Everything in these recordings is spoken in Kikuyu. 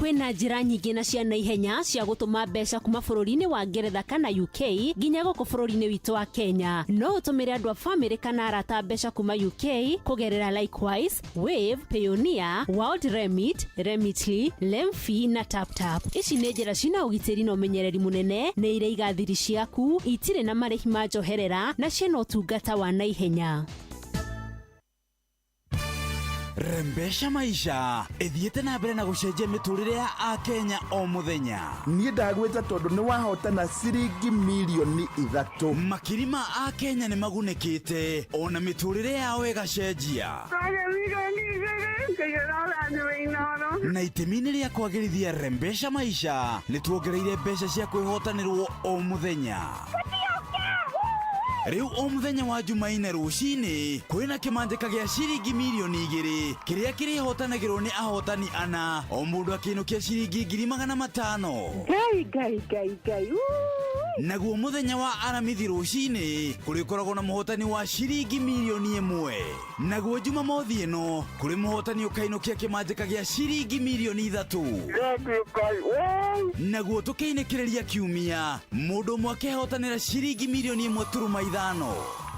Kwĩna njĩra nyingĩ na cia naihenya cia gũtũma mbeca kuma bũrũri-inĩ wa Ngeretha kana UK nginya gũkũ bũrũri-inĩ witũ wa Kenya. No ũtũmĩre andũ a famĩlĩ kana arata mbeca kuma UK kũgerera Likewise, Wave, Payoneer, World Remit, Remitly, Lemfi na TapTap. Ici nĩ njĩra cina ũgitĩri na ũmenyereri mũnene, nĩ iraiga thiri ciaku, itirĩ na marĩhi ma njoherera na ciĩna ũtungata wa naihenya. Rembesha maisha ĩthiĩte na mbere na gũcenjia mĩtũrĩre ya akenya o mũthenya. Niĩ ndagwĩta tondũ nĩ wahotana ciringi mirioni 3. Makiri ma akenya nĩ magunĩkĩte ona mĩtũrĩre yao ĩgacenjia. Na itemi-inĩ rĩa kwagĩrithia Rembesha maisha nĩ tuongereire mbeca cia kwĩhotanĩrwo o mũthenya. Rĩu o mũthenya wa Jumaine rũcinĩ kwĩna kĩmanjĩka gĩa ciringi mirioni 2 kĩrĩa kĩrĩhotanagĩrwo nĩ ahotani ana, o mũndũ akĩinũkia ciringi 500,000. Ngai Ngai Ngai Ngai. Naguo mũthenya wa Aramithi rũcinĩ kũrĩkoragwo na mũhotani wa ciringi mirioni 1. Naguo Jumamothi ĩno kũrĩ mũhotani ũkainũkia kĩmanjĩka gĩa ciringi mirioni 3. Naguo tũkĩinĩkĩrĩria kiumia mũndũ ũmwe akĩhotanĩra ciringi mirioni 1.5.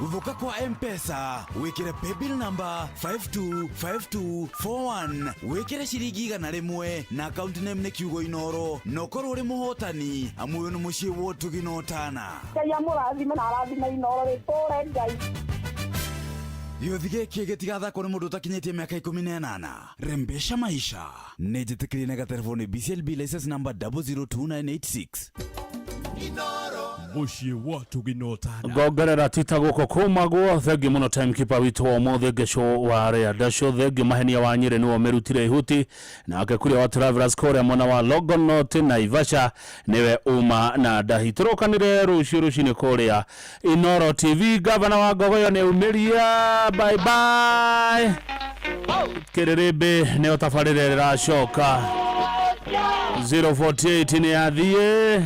Gũthũka kwa M-Pesa, wĩkĩre paybill number 525241, wĩkĩre ciringi 100 na account name nĩ kiugo Inoro, na ũkorwo ũrĩ mũhotani, amu ũyũ nĩ mũciĩ wa ũtugi na ũtana. Ngai amũrathime na arathime Inoro rĩtũre Ngai. Gĩũthi gĩkĩ gĩtigathakwo nĩ mũndũ ũtakinyĩtie mĩaka 18. Rembesha maisha nĩ njĩtĩkĩrie na gatelefoni BCLB license number 002986. Mũciĩ wa ũtugi na ũtana. Ngongerera tita gũkũ kumagwo. Thengiũ mũno timekeeper witũ wa ũmũthĩ, Ngecũ wa rĩa ndacũ. Thengiũ Mahenia wa Nyĩrĩ, nĩwe ũmĩrutire ihuti, nake kuria wa Travelers kũrĩa mwena wa Longonot Naivasha nĩwe uma na ndahi. Tũrokanĩre rũciũ rũcinĩ kũrĩa Inoro TV. Gavana wa Ngogoyo nĩ aumĩria. Bye bye. Kĩrĩrĩmbĩ nĩyo tabarĩra ĩracoka. 048 nĩ yathiĩ.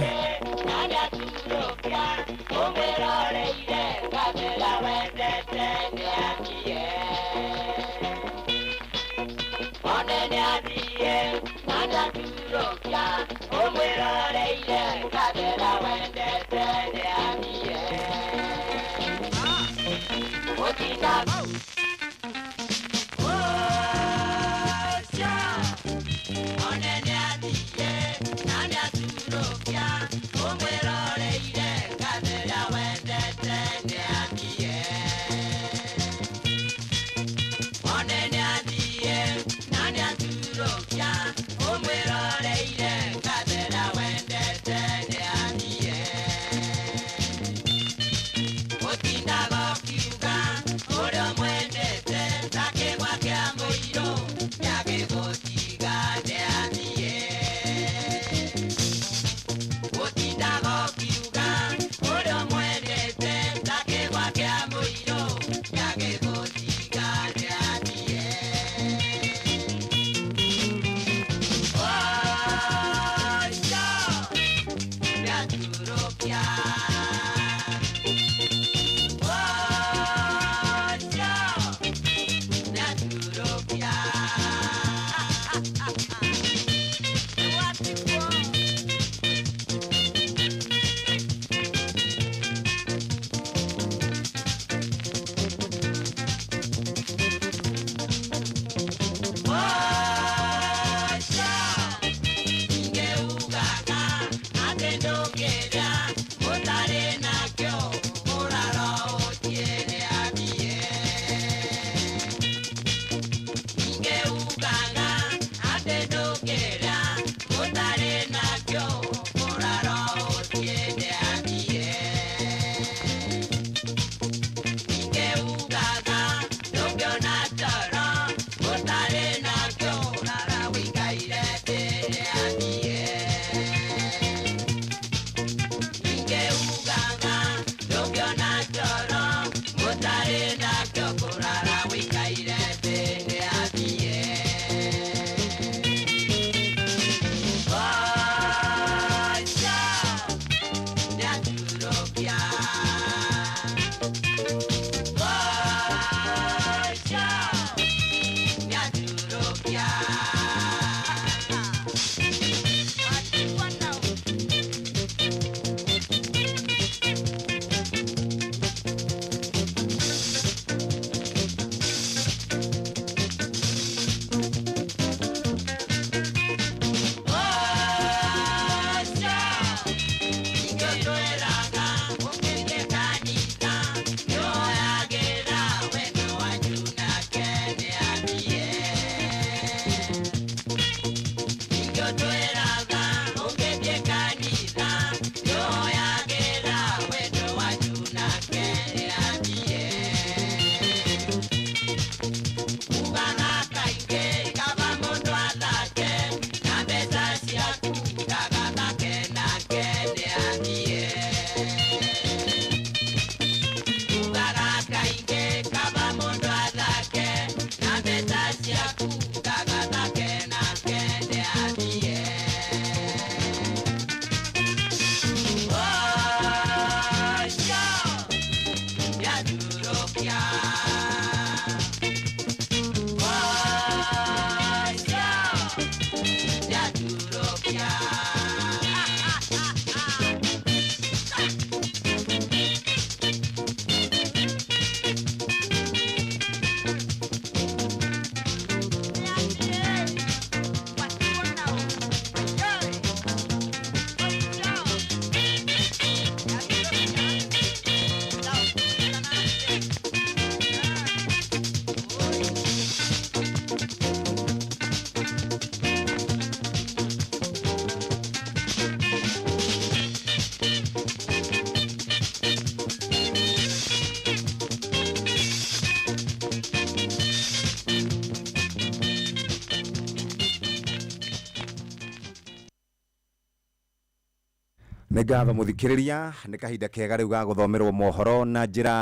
Nĩ ngatho mũthikĩrĩria, nĩ kahinda kega rĩu ga gũthomerwo mohoro na njĩra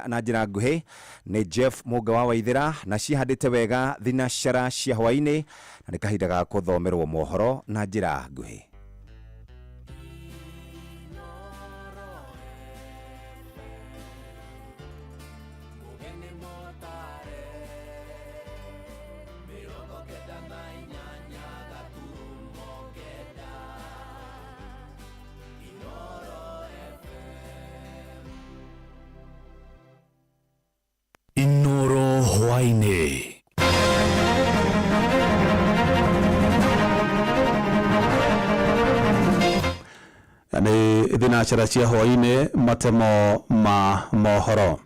na njĩra nguhĩ nĩ Jeff Mũnga wa Waithĩra, na ciĩhandĩte wega thinacara cia hwaĩ-inĩ, na nĩ kahinda ga gũthomerwo mohoro na njĩra nguhĩ. Inoro hwaĩ-inĩ. Nĩ thinacara cia hwaĩ-inĩ, matemo ma mohoro.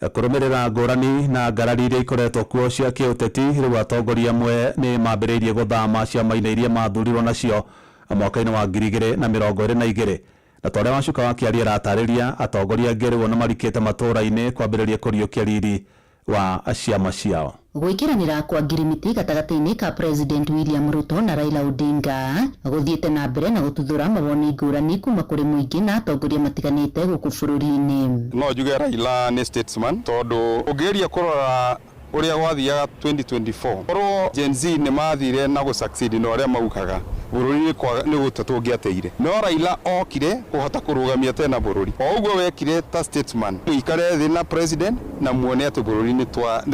Kũrũmĩrĩra ngũrani na ngarari iria ikoretwo kuo cia kĩũteti, rĩu atongoria amwe nĩ mambĩrĩirie gũthama ciama-inĩ iria mathurirwo nacio mwaka-inĩ wa 2022. Na ta ũrĩa Wacuka wa Kĩaria aratarĩria, atongoria angĩ rĩu ona marikĩte matũũra-inĩ kwambĩrĩria kũriũkia riri wa ciama ciao. Gwĩkĩranĩra kwa ngirimiti gatagatĩ-inĩ ka President William Ruto na Raila Odinga gũthiĩte na mbere na gũtuthũra mawoni ngũrani kuma kũrĩ mũingĩ na atongoria matiganĩte gũkũ bũrũri-inĩ. No njuge Raila nĩ statesman, tondũ ũngĩgeria kũrora ũrĩa gwathiaga 2024, korwo Gen Z nĩ mathire na gũ-succeed na ũrĩa maugaga, bũrũri nĩ gũte tũngĩateire. No Raila okire kũhota kũrũgamia tena bũrũri. O ũguo wekire ta statesman, mũikare thĩ na president na muone atĩ bũrũri nĩ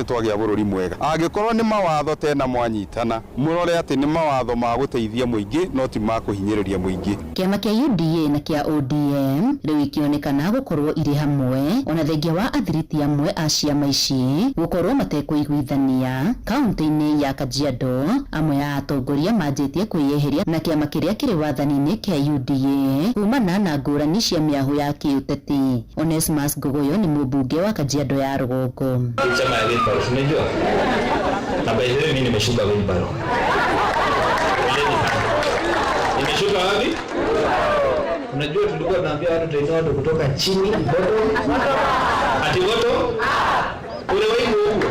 twagĩa bũrũri mwega. Angĩkorwo nĩ mawatho tena mwanyitana, mũrore atĩ nĩ mawatho ma gũteithia mũingĩ, no ti ma kũhinyĩrĩria mũingĩ. Kĩama kĩa UDA na kĩa ODM rĩu ikĩonekana gũkorwo irĩ hamwe, ona thengia wa athiriti amwe a ciama ici gũkorwo matekũiguithania. Kaunti-inĩ ya Kajiado, amwe a atongoria manjĩtie kwĩyeheria na kĩama kĩrĩa kĩrĩ wathani-inĩ kĩa UDA kumana na ngũrani cia mĩahũ ya kĩũteti. Onesmus Ngogoyo nĩ mũmbunge wa Kajiado ya rũgongo. Chama ya wheelbarrow, unajua? Na by the way, mimi nimeshuka wheelbarrow. Nimeshuka wapi? Unajua tulikuwa tunaambia watu tutainua watu kutoka chini, bottom. Ati bottom? Ule waibu huko.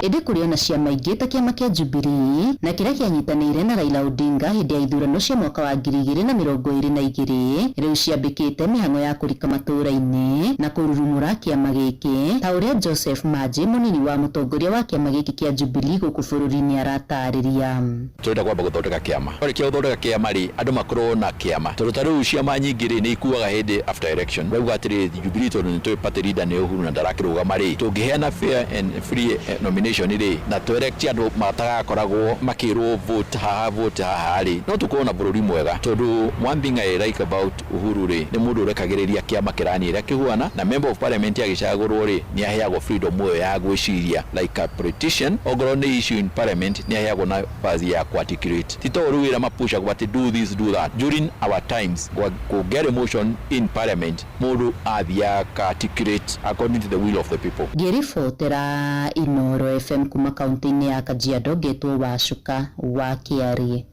Ĩndĩ kũrĩ ona ciama ingĩ ta kĩama kĩa Jubilee na kĩrĩa kĩanyitanĩire na Raila Odinga hĩndĩ ya ithurano cia mwaka wa 2022, rĩu ciambĩkĩte mĩhang'o ya kũrika matũũra-inĩ na kũrurumũra kĩama gĩkĩ, ta ũrĩa Joseph Manji, mũnini wa mũtongoria wa kĩama gĩkĩ kĩa Jubilee gũkũ bũrũri-inĩ, aratarĩria. Tũrenda kwamba gũthondeka kĩama. Warĩkia gũthondeka kĩama rĩ, andũ makorwo na kĩama, tondũ ta rĩu ciama nyingĩ rĩ, nĩ ikuaga hĩndĩ after election. Rauga atĩrĩrĩ, Jubilee tondũ nĩ tũĩ party leader nĩ Uhuru na ndarakĩrũgama rĩ, tũngĩheana fair and free nomination rĩ, na tũ-elect andũ matagakoragwo makĩrwo vote haha, vote haha rĩ, no tũkorwo na bũrũri mwega. Tondũ one thing I like about Uhuru rĩ, nĩ mũndũ ũrekagĩrĩria kĩama kĩrani ĩrĩa kĩhuana, na member of parliament agĩcagũrwo rĩ, nĩ aheagwo freedom ĩyo ya gwĩciria like a politician. Ongorwo nĩ issue in parliament, nĩ aheagwo nafasi ya ku-articulate, ti to rĩu wĩra mapushagwo atĩ do this, do that. During our times, kũngĩarĩ motion in parliament, mũndũ athiaga aka-articulate according to the will of the people. Ngĩribotera Inoro FM kuma kaunti-inĩ ya Kajiado, ngetwo Wacuka wa Kĩarie.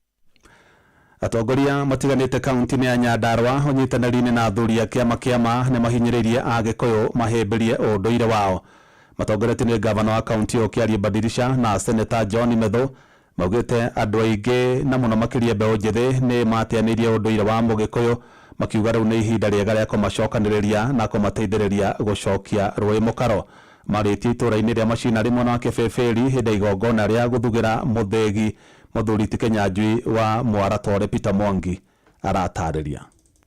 Atongoria matiganĩte kaunti-inĩ ya Nyandarua ũnyitanĩri-inĩ na athuri a kĩama kĩama nĩ mahinyĩrĩirie Agĩkũyũ mahĩmbĩrie ũndũire wao. Matongoretio nĩ gavana wa kaunti ĩyo Kĩarie Badirisha na Seneta John Methu, maugĩte andũ aingĩ na mũno makĩria mbeũ njĩthĩ nĩ mateanĩirie ũndũire wa Mũgĩkũyũ, makiuga rĩu nĩ ihinda rĩega rĩa kũmacokanĩrĩria na kũmateithĩrĩria gũcokia rũĩ mũkaro. Marĩtie itũũra-inĩ rĩa Macinarĩ mwena wa Kĩbĩbĩri hĩndĩ ya igongona rĩa gũthugĩra mũthĩgi mũthuri ti Kĩnyanjui wa Mwara Tore Peter Mwangi aratarĩria.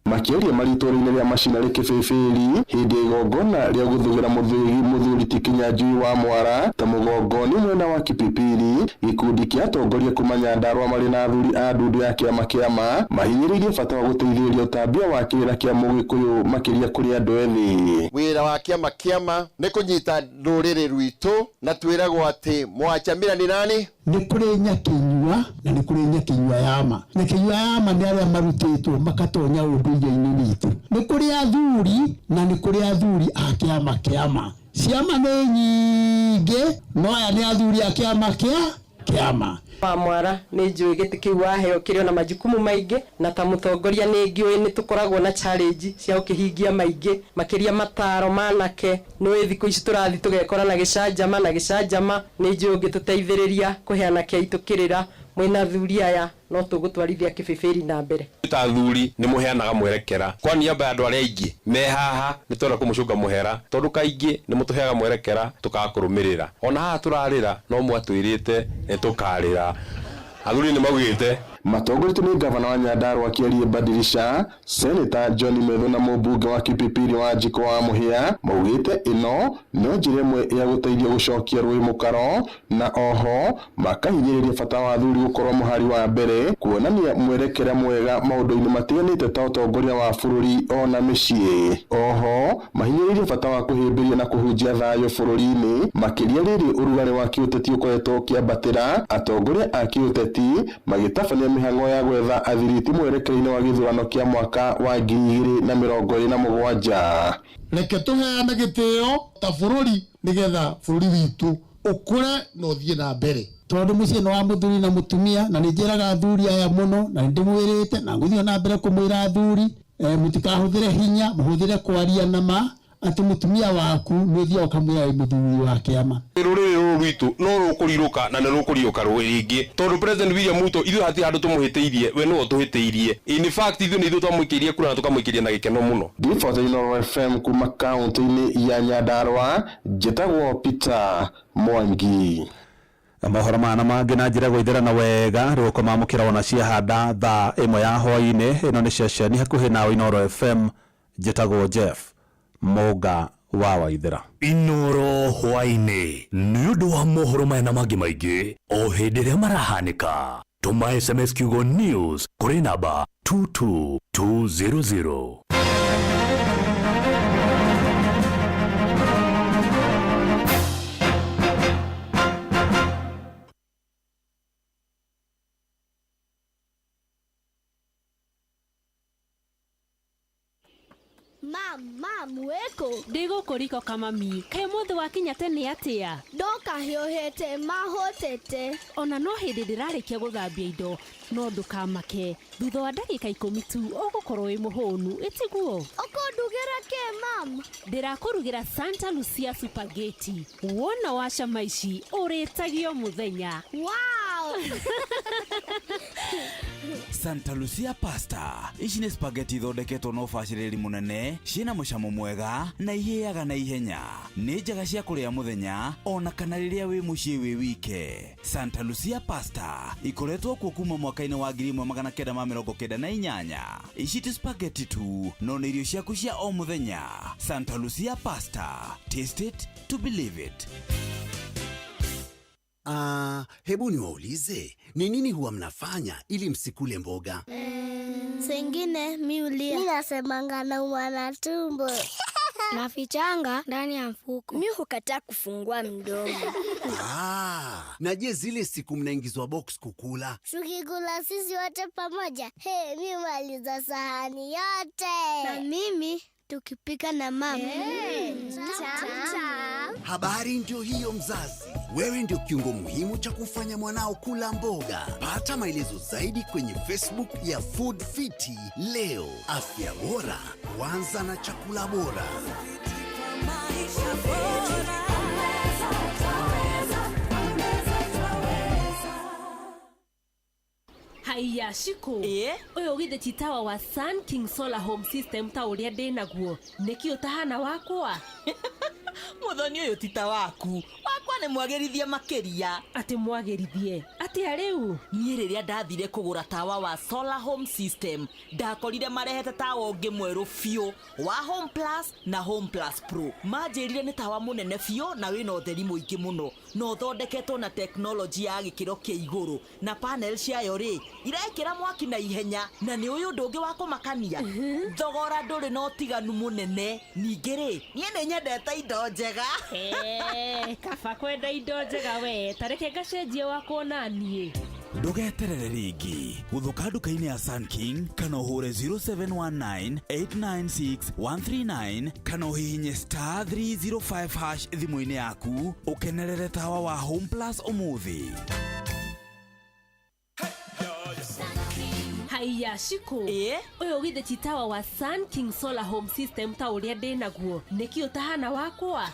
Makĩaria marĩ itũũra-inĩ rĩa Macinarĩ Kĩbĩbĩri hĩndĩ ya igongona rĩa gũthugĩra mũthĩgi mũthuri ti Kĩnyanjui wa Mwara ta mũgongoni mwena wa Kipipiri, gĩkundi kĩa atongoria kuma Nyandarua marĩ na athuri a ndundu ya kĩama kĩama mahinyĩrĩirie bata wa gũteithĩrĩria ũtambia wa kĩrĩra kĩa Mũgĩkũyũ makĩria kũrĩ andũ ethĩ. Wĩra wa kĩama kĩama nĩ kũnyita rũrĩrĩ rwitũ, na twĩragwo atĩ mwacamĩra nĩ nani? Nĩ kũrĩ nyakĩnyua na nĩ kũrĩ nyakĩnyua yama. Nyakĩnyua yama nĩ arĩa marutĩtwo makatonya ũndũire-inĩ witũ. Nĩ kũrĩ athuri na nĩ kũrĩ athuri a kĩama kĩama. Ciama nĩ nyingĩ, no aya nĩ athuri a kĩama kĩa kĩama. Wa Mwara, nĩ njũĩ gĩtĩ kĩu waheo kĩrĩ ona majukumu maingĩ, na ta mũtongoria nĩ ngĩũĩ nĩ tũkoragwo na challenge cia gũkĩhingia maingĩ, makĩria mataro manake. Nĩũĩ thikũ ici tũrathiĩ tũgekora na gĩcanjama na gĩcanjama, nĩ njũĩ ũngĩtũteithĩrĩria kũhe anake aitũ kĩrĩra. Mwĩna athuri aya no tũgũtwarithia Kĩbĩbĩri na mbere. Ta athuri nĩ mũheanaga mwerekera kwa niaba ya andũ arĩa aingĩ me haha, nĩ twenda kũmũcũnga mũhera tondũ kaingĩ nĩ mũtũheaga mwerekera tũkakũrũmĩrĩra. Ona haha tũrarĩra no mwatwĩrĩte nĩ tũkarĩra. Athuri nĩ maugĩte. Matongoretio nĩ ngavana wa Nyandarua Kĩarie Badirisha, Seneta John Methu na mũmbunge wa Kipipiri Wanjikũ wa Mũhĩa, maugĩte ĩno no njĩra ĩmwe ya gũteithia gũcokia rũĩ mũkaro, na oho makahinyĩrĩria bata wa athuri gũkorwo mũhari wa mbere kuonania mwerekera mwega maũndũ-inĩ matiganĩte ta ũtongoria wa bũrũri ona mĩciĩ. Oho mahinyĩrĩirie bata wa kũhĩmbĩria na kũhunjia thayũ bũrũri-inĩ, makĩria rĩrĩ ũrugarĩ wa kĩũteti ũkoretwo ũkĩambatĩra, atongoria a kĩũteti magĩtabania mĩhang'o ya gwetha athiriti mwerekera-inĩ wa gĩthurano kĩa mwaka wa 2027. Reke tũheane gĩtĩo ta bũrũri nĩgetha bũrũri witũ ũkũre na ũthiĩ na mbere. Tondũ mũciĩ nĩ wa mũthuri na mũtumia, na nĩ njĩraga athuri aya mũno, na nĩ ndĩmwĩrĩte na ngũthiĩ na mbere kũmwĩra athuri, mũtikahũthĩre hinya, mũhũthĩre kwaria na ma atĩ mũtumia waku nĩ ũthiaga ũkamwĩra wĩ mũthuri wa kĩama. Rũrĩrĩ rũrũ rwitũ no rũkũrirũka na nĩ rũkũriũka rũĩ rĩngĩ tondũ President William Ruto ithuĩ hatirĩ handũ tũmũhĩtĩirie, we nĩwe ũtũhĩtĩirie. In fact ithuĩ nĩ ithuĩ twamũikĩirie kura na tũkamũikĩria na gĩkeno mũno. Ngĩribota Inooro FM kuma kaunti-inĩ ya Nyandarua, njĩtagwo Peter Mwangi. Mohoro maya na mangĩ na njĩra gũithĩrana wega rĩu ũkũmamũkĩra ona ciahanda thaa 1 ya hwaĩ-inĩ. Ĩno nĩ ceceni hakuhĩ nawe Inooro FM, njĩtagwo Jeff Mũnga wa Waithĩra. Inooro hwaĩ-inĩ nĩ ũndũ wa mohoro maya na mangĩ maingĩ o hĩndĩ ĩrĩa marahanĩka. Tũma SMS kiugo news kũrĩ namba 22200. Mam, wĩkũ? Ndĩ gũkũ riko kamami. Kaĩ ũmũthĩ wakinya tene atĩa? Ndoka hiũhĩte mahũtĩte. Ona no hĩndĩ ndĩrarĩkia gũthambia indo, no ndũkamake. Thutha wa ndagĩka 10 tu ũgũkorwo wĩ mũhũnu, ĩtiguo? Ũkũndugĩra kĩ, mam? Ndĩrakũrugĩra Santa Lucia spaghetti. Wona wa cama ici ũrĩtagio mũthenya. Wow! Santa Lucia pasta. Ici nĩ spaghetti ithondeketwo na ũbacĩrĩri mũnene, ciĩna mũcamo mwega na ihĩaga na ihenya. Nĩ njega cia kũrĩa mũthenya ona kana rĩrĩa wĩ mũciĩ wĩ wike. Santa Lucia pasta ikoretwo kuo kuma mwaka-inĩ wa 1998. Ici ti spaghetti tu, no nĩ irio ciaku cia o mũthenya. Santa Lucia pasta. Taste it to believe it. Hebu niwaulize, ni nini huwa mnafanya ili msikule mboga? Sengine mi ulia. Mi nasemanga naumwa na tumbo. Nafichanga ndani ya mfuko. Mi hukataa kufungua mdomo. Na je zile siku mnaingizwa box kukula? Tukikula sisi wote pamoja, hey, mi maliza sahani yote. Na mimi tukipika na mama. Hey, Habari ndio hiyo mzazi. Wewe ndio kiungo muhimu cha kufanya mwanao kula mboga. Pata maelezo zaidi kwenye Facebook ya Food Fiti leo. Afya bora, kwanza na chakula bora. Haiya Shiko. Ũyũ githĩ ti tawa wa Sun King Solar Home System ta ũrĩa ndĩ naguo. Nĩkĩ ũtahana wakwa? Mũthoni ũyũ ti ta waku. Wakwa nĩ mwagĩrithie makĩria. Atĩ mwagĩrithie? Atĩa rĩu? Niĩ rĩrĩa ndathire kũgũra tawa wa Solar Home System, ndakorire marehete tawa ũngĩ mwerũ biũ wa Home Plus na Home Plus Pro. Manjĩrire nĩ tawa mũnene biũ na wĩna ũtheri mũingĩ mũno, na ũthondeketwo na tekinoronjĩ ya gĩkĩro kĩa igũrũ, na panel ciayo rĩ irekĩra mwaki na ihenya, na nĩ ũyũ ũndũ ũngĩ wa kũmakania. Thogora ndũrĩ na ũtiganu mũnene. Ningĩ rĩ, niĩ nĩ nyendete indo njega. Kaba kwenda indo njega we, ta reke ngacenjie wakwa na niĩ. Ndũgeterere rĩngĩ, gũthũka nduka-inĩ ya Sun King kana ũhũre 0719 896 139 kana ũhihinye star 305 hash thimũ-inĩ yaku ũkenerere tawa wa Home Plus ũmũthĩ. Haiya Shiko. Ũyũ githĩ ti tawa wa Sun King Solar Home System ta ũrĩa ndĩ naguo. Nĩkĩ ũtahana wakwa?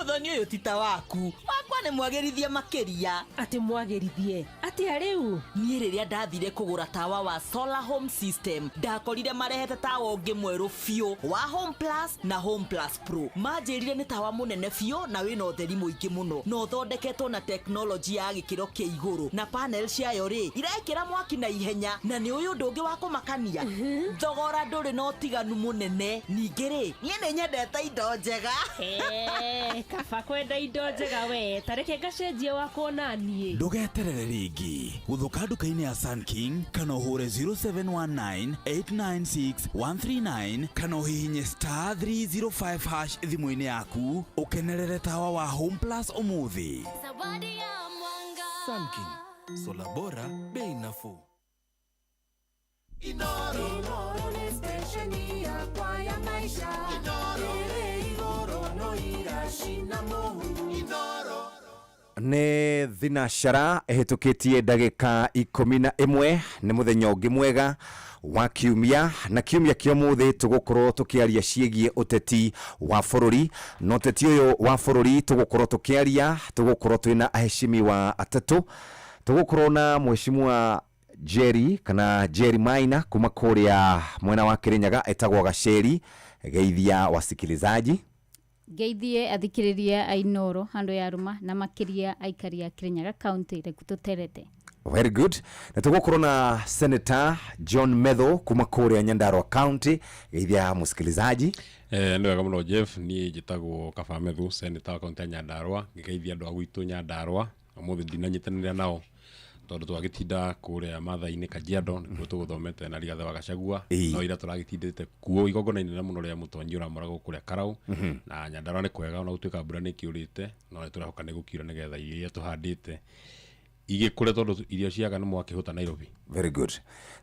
Mũthoni ũyũ ti ta waku. Wakwa nĩ mwagĩrithie makĩria. Atĩ mwagĩrithie atĩa rĩu? Niĩ rĩrĩa ndathire kũgũra tawa wa Solar Home System, ndakorire marehete tawa ũngĩ mwerũ biũ wa Home Plus na Home Plus Pro. Manjĩrire nĩ tawa mũnene biũ na wĩna ũtheri mũingĩ mũno na ũthondeketwo na tekinoronjĩ ya gĩkĩro kĩa igũrũ, na panel ciayo rĩ irekĩra mwaki na ihenya. Na nĩ ũyũ ũndũ ũngĩ wa kũmakania, thogora ndũrĩ na ũtiganu mũnene. Ningĩ rĩ, niĩ nĩ nyendete indo njega. Eh, kaba kwenda indo njega we, tareke ngacenjie wakwa onaniĩ. Ndũgeterere rĩngĩ, gũthũka nduka-inĩ ya Sun King kana ũhũre 0719 896 139 kana ũhihinye star 305 hash thimũ-inĩ yaku ũkenerere tawa wa Home Plus ũmũthĩ. Zawadi ya mwanga. Sun King, sola bora, bei nafuu. Inoro nĩ stesheni yakwa ya maisha. Ĩrĩ igũrũ no iracina mũhu. Nĩ thinacara ĩhĩtũkĩtie ndagĩka 11. Nĩ mũthenya ũngĩ mwega wa kiumia, na kiumia kĩa ũmũthĩ tũgũkorwo tũkĩaria ciĩgiĩ ũteti wa bũrũri. Na ũteti ũyũ wa bũrũri tũgũkorwo tũkĩaria, tũgũkorwo twĩna aheshimiwa atatũ. Tũgũkorwo na mheshimiwa Jerry kana Jerry Maina kuma kũrĩa mwena wa Kirinyaga, etagwo Gaceri. Geithia wasikilizaji. Ngeithie athikĩrĩria a Inoro handũ ya rũma, na makĩria aikari a Kirinyaga County reku tũterete. Very good. Na tũgũkorwo na Senator John Methu kuma kũrĩa Nyandarua County. Geithia mũsikilizaji. Nĩ wega mũno Jeff, niĩ njĩtagwo Kaba Methu, senator wa kaunti ya Nyandarua, ngĩgeithia andũ a gwitũ Nyandarua. Ũmũthĩ ndinanyitanĩra nao tondũ twagĩtinda kũrĩa Mathai-inĩ Kajiado, nĩkuo tũgũthomete na Rigathĩ wa Gachagua. No ira tũragĩtindĩte kuo igongona inene mũno rĩa mũtonyi ũramũragwo kũrĩa Karau. Na Nyandarua nĩ kwega, ona gũtuĩka mbura nĩ ĩkĩũrĩte, no nĩ tũrehoka nĩ gũkiura nĩgetha irio iria tũhandĩte igĩkũre, tondũ irio ciaga nĩ mwakĩhũta Nairobi. Very good.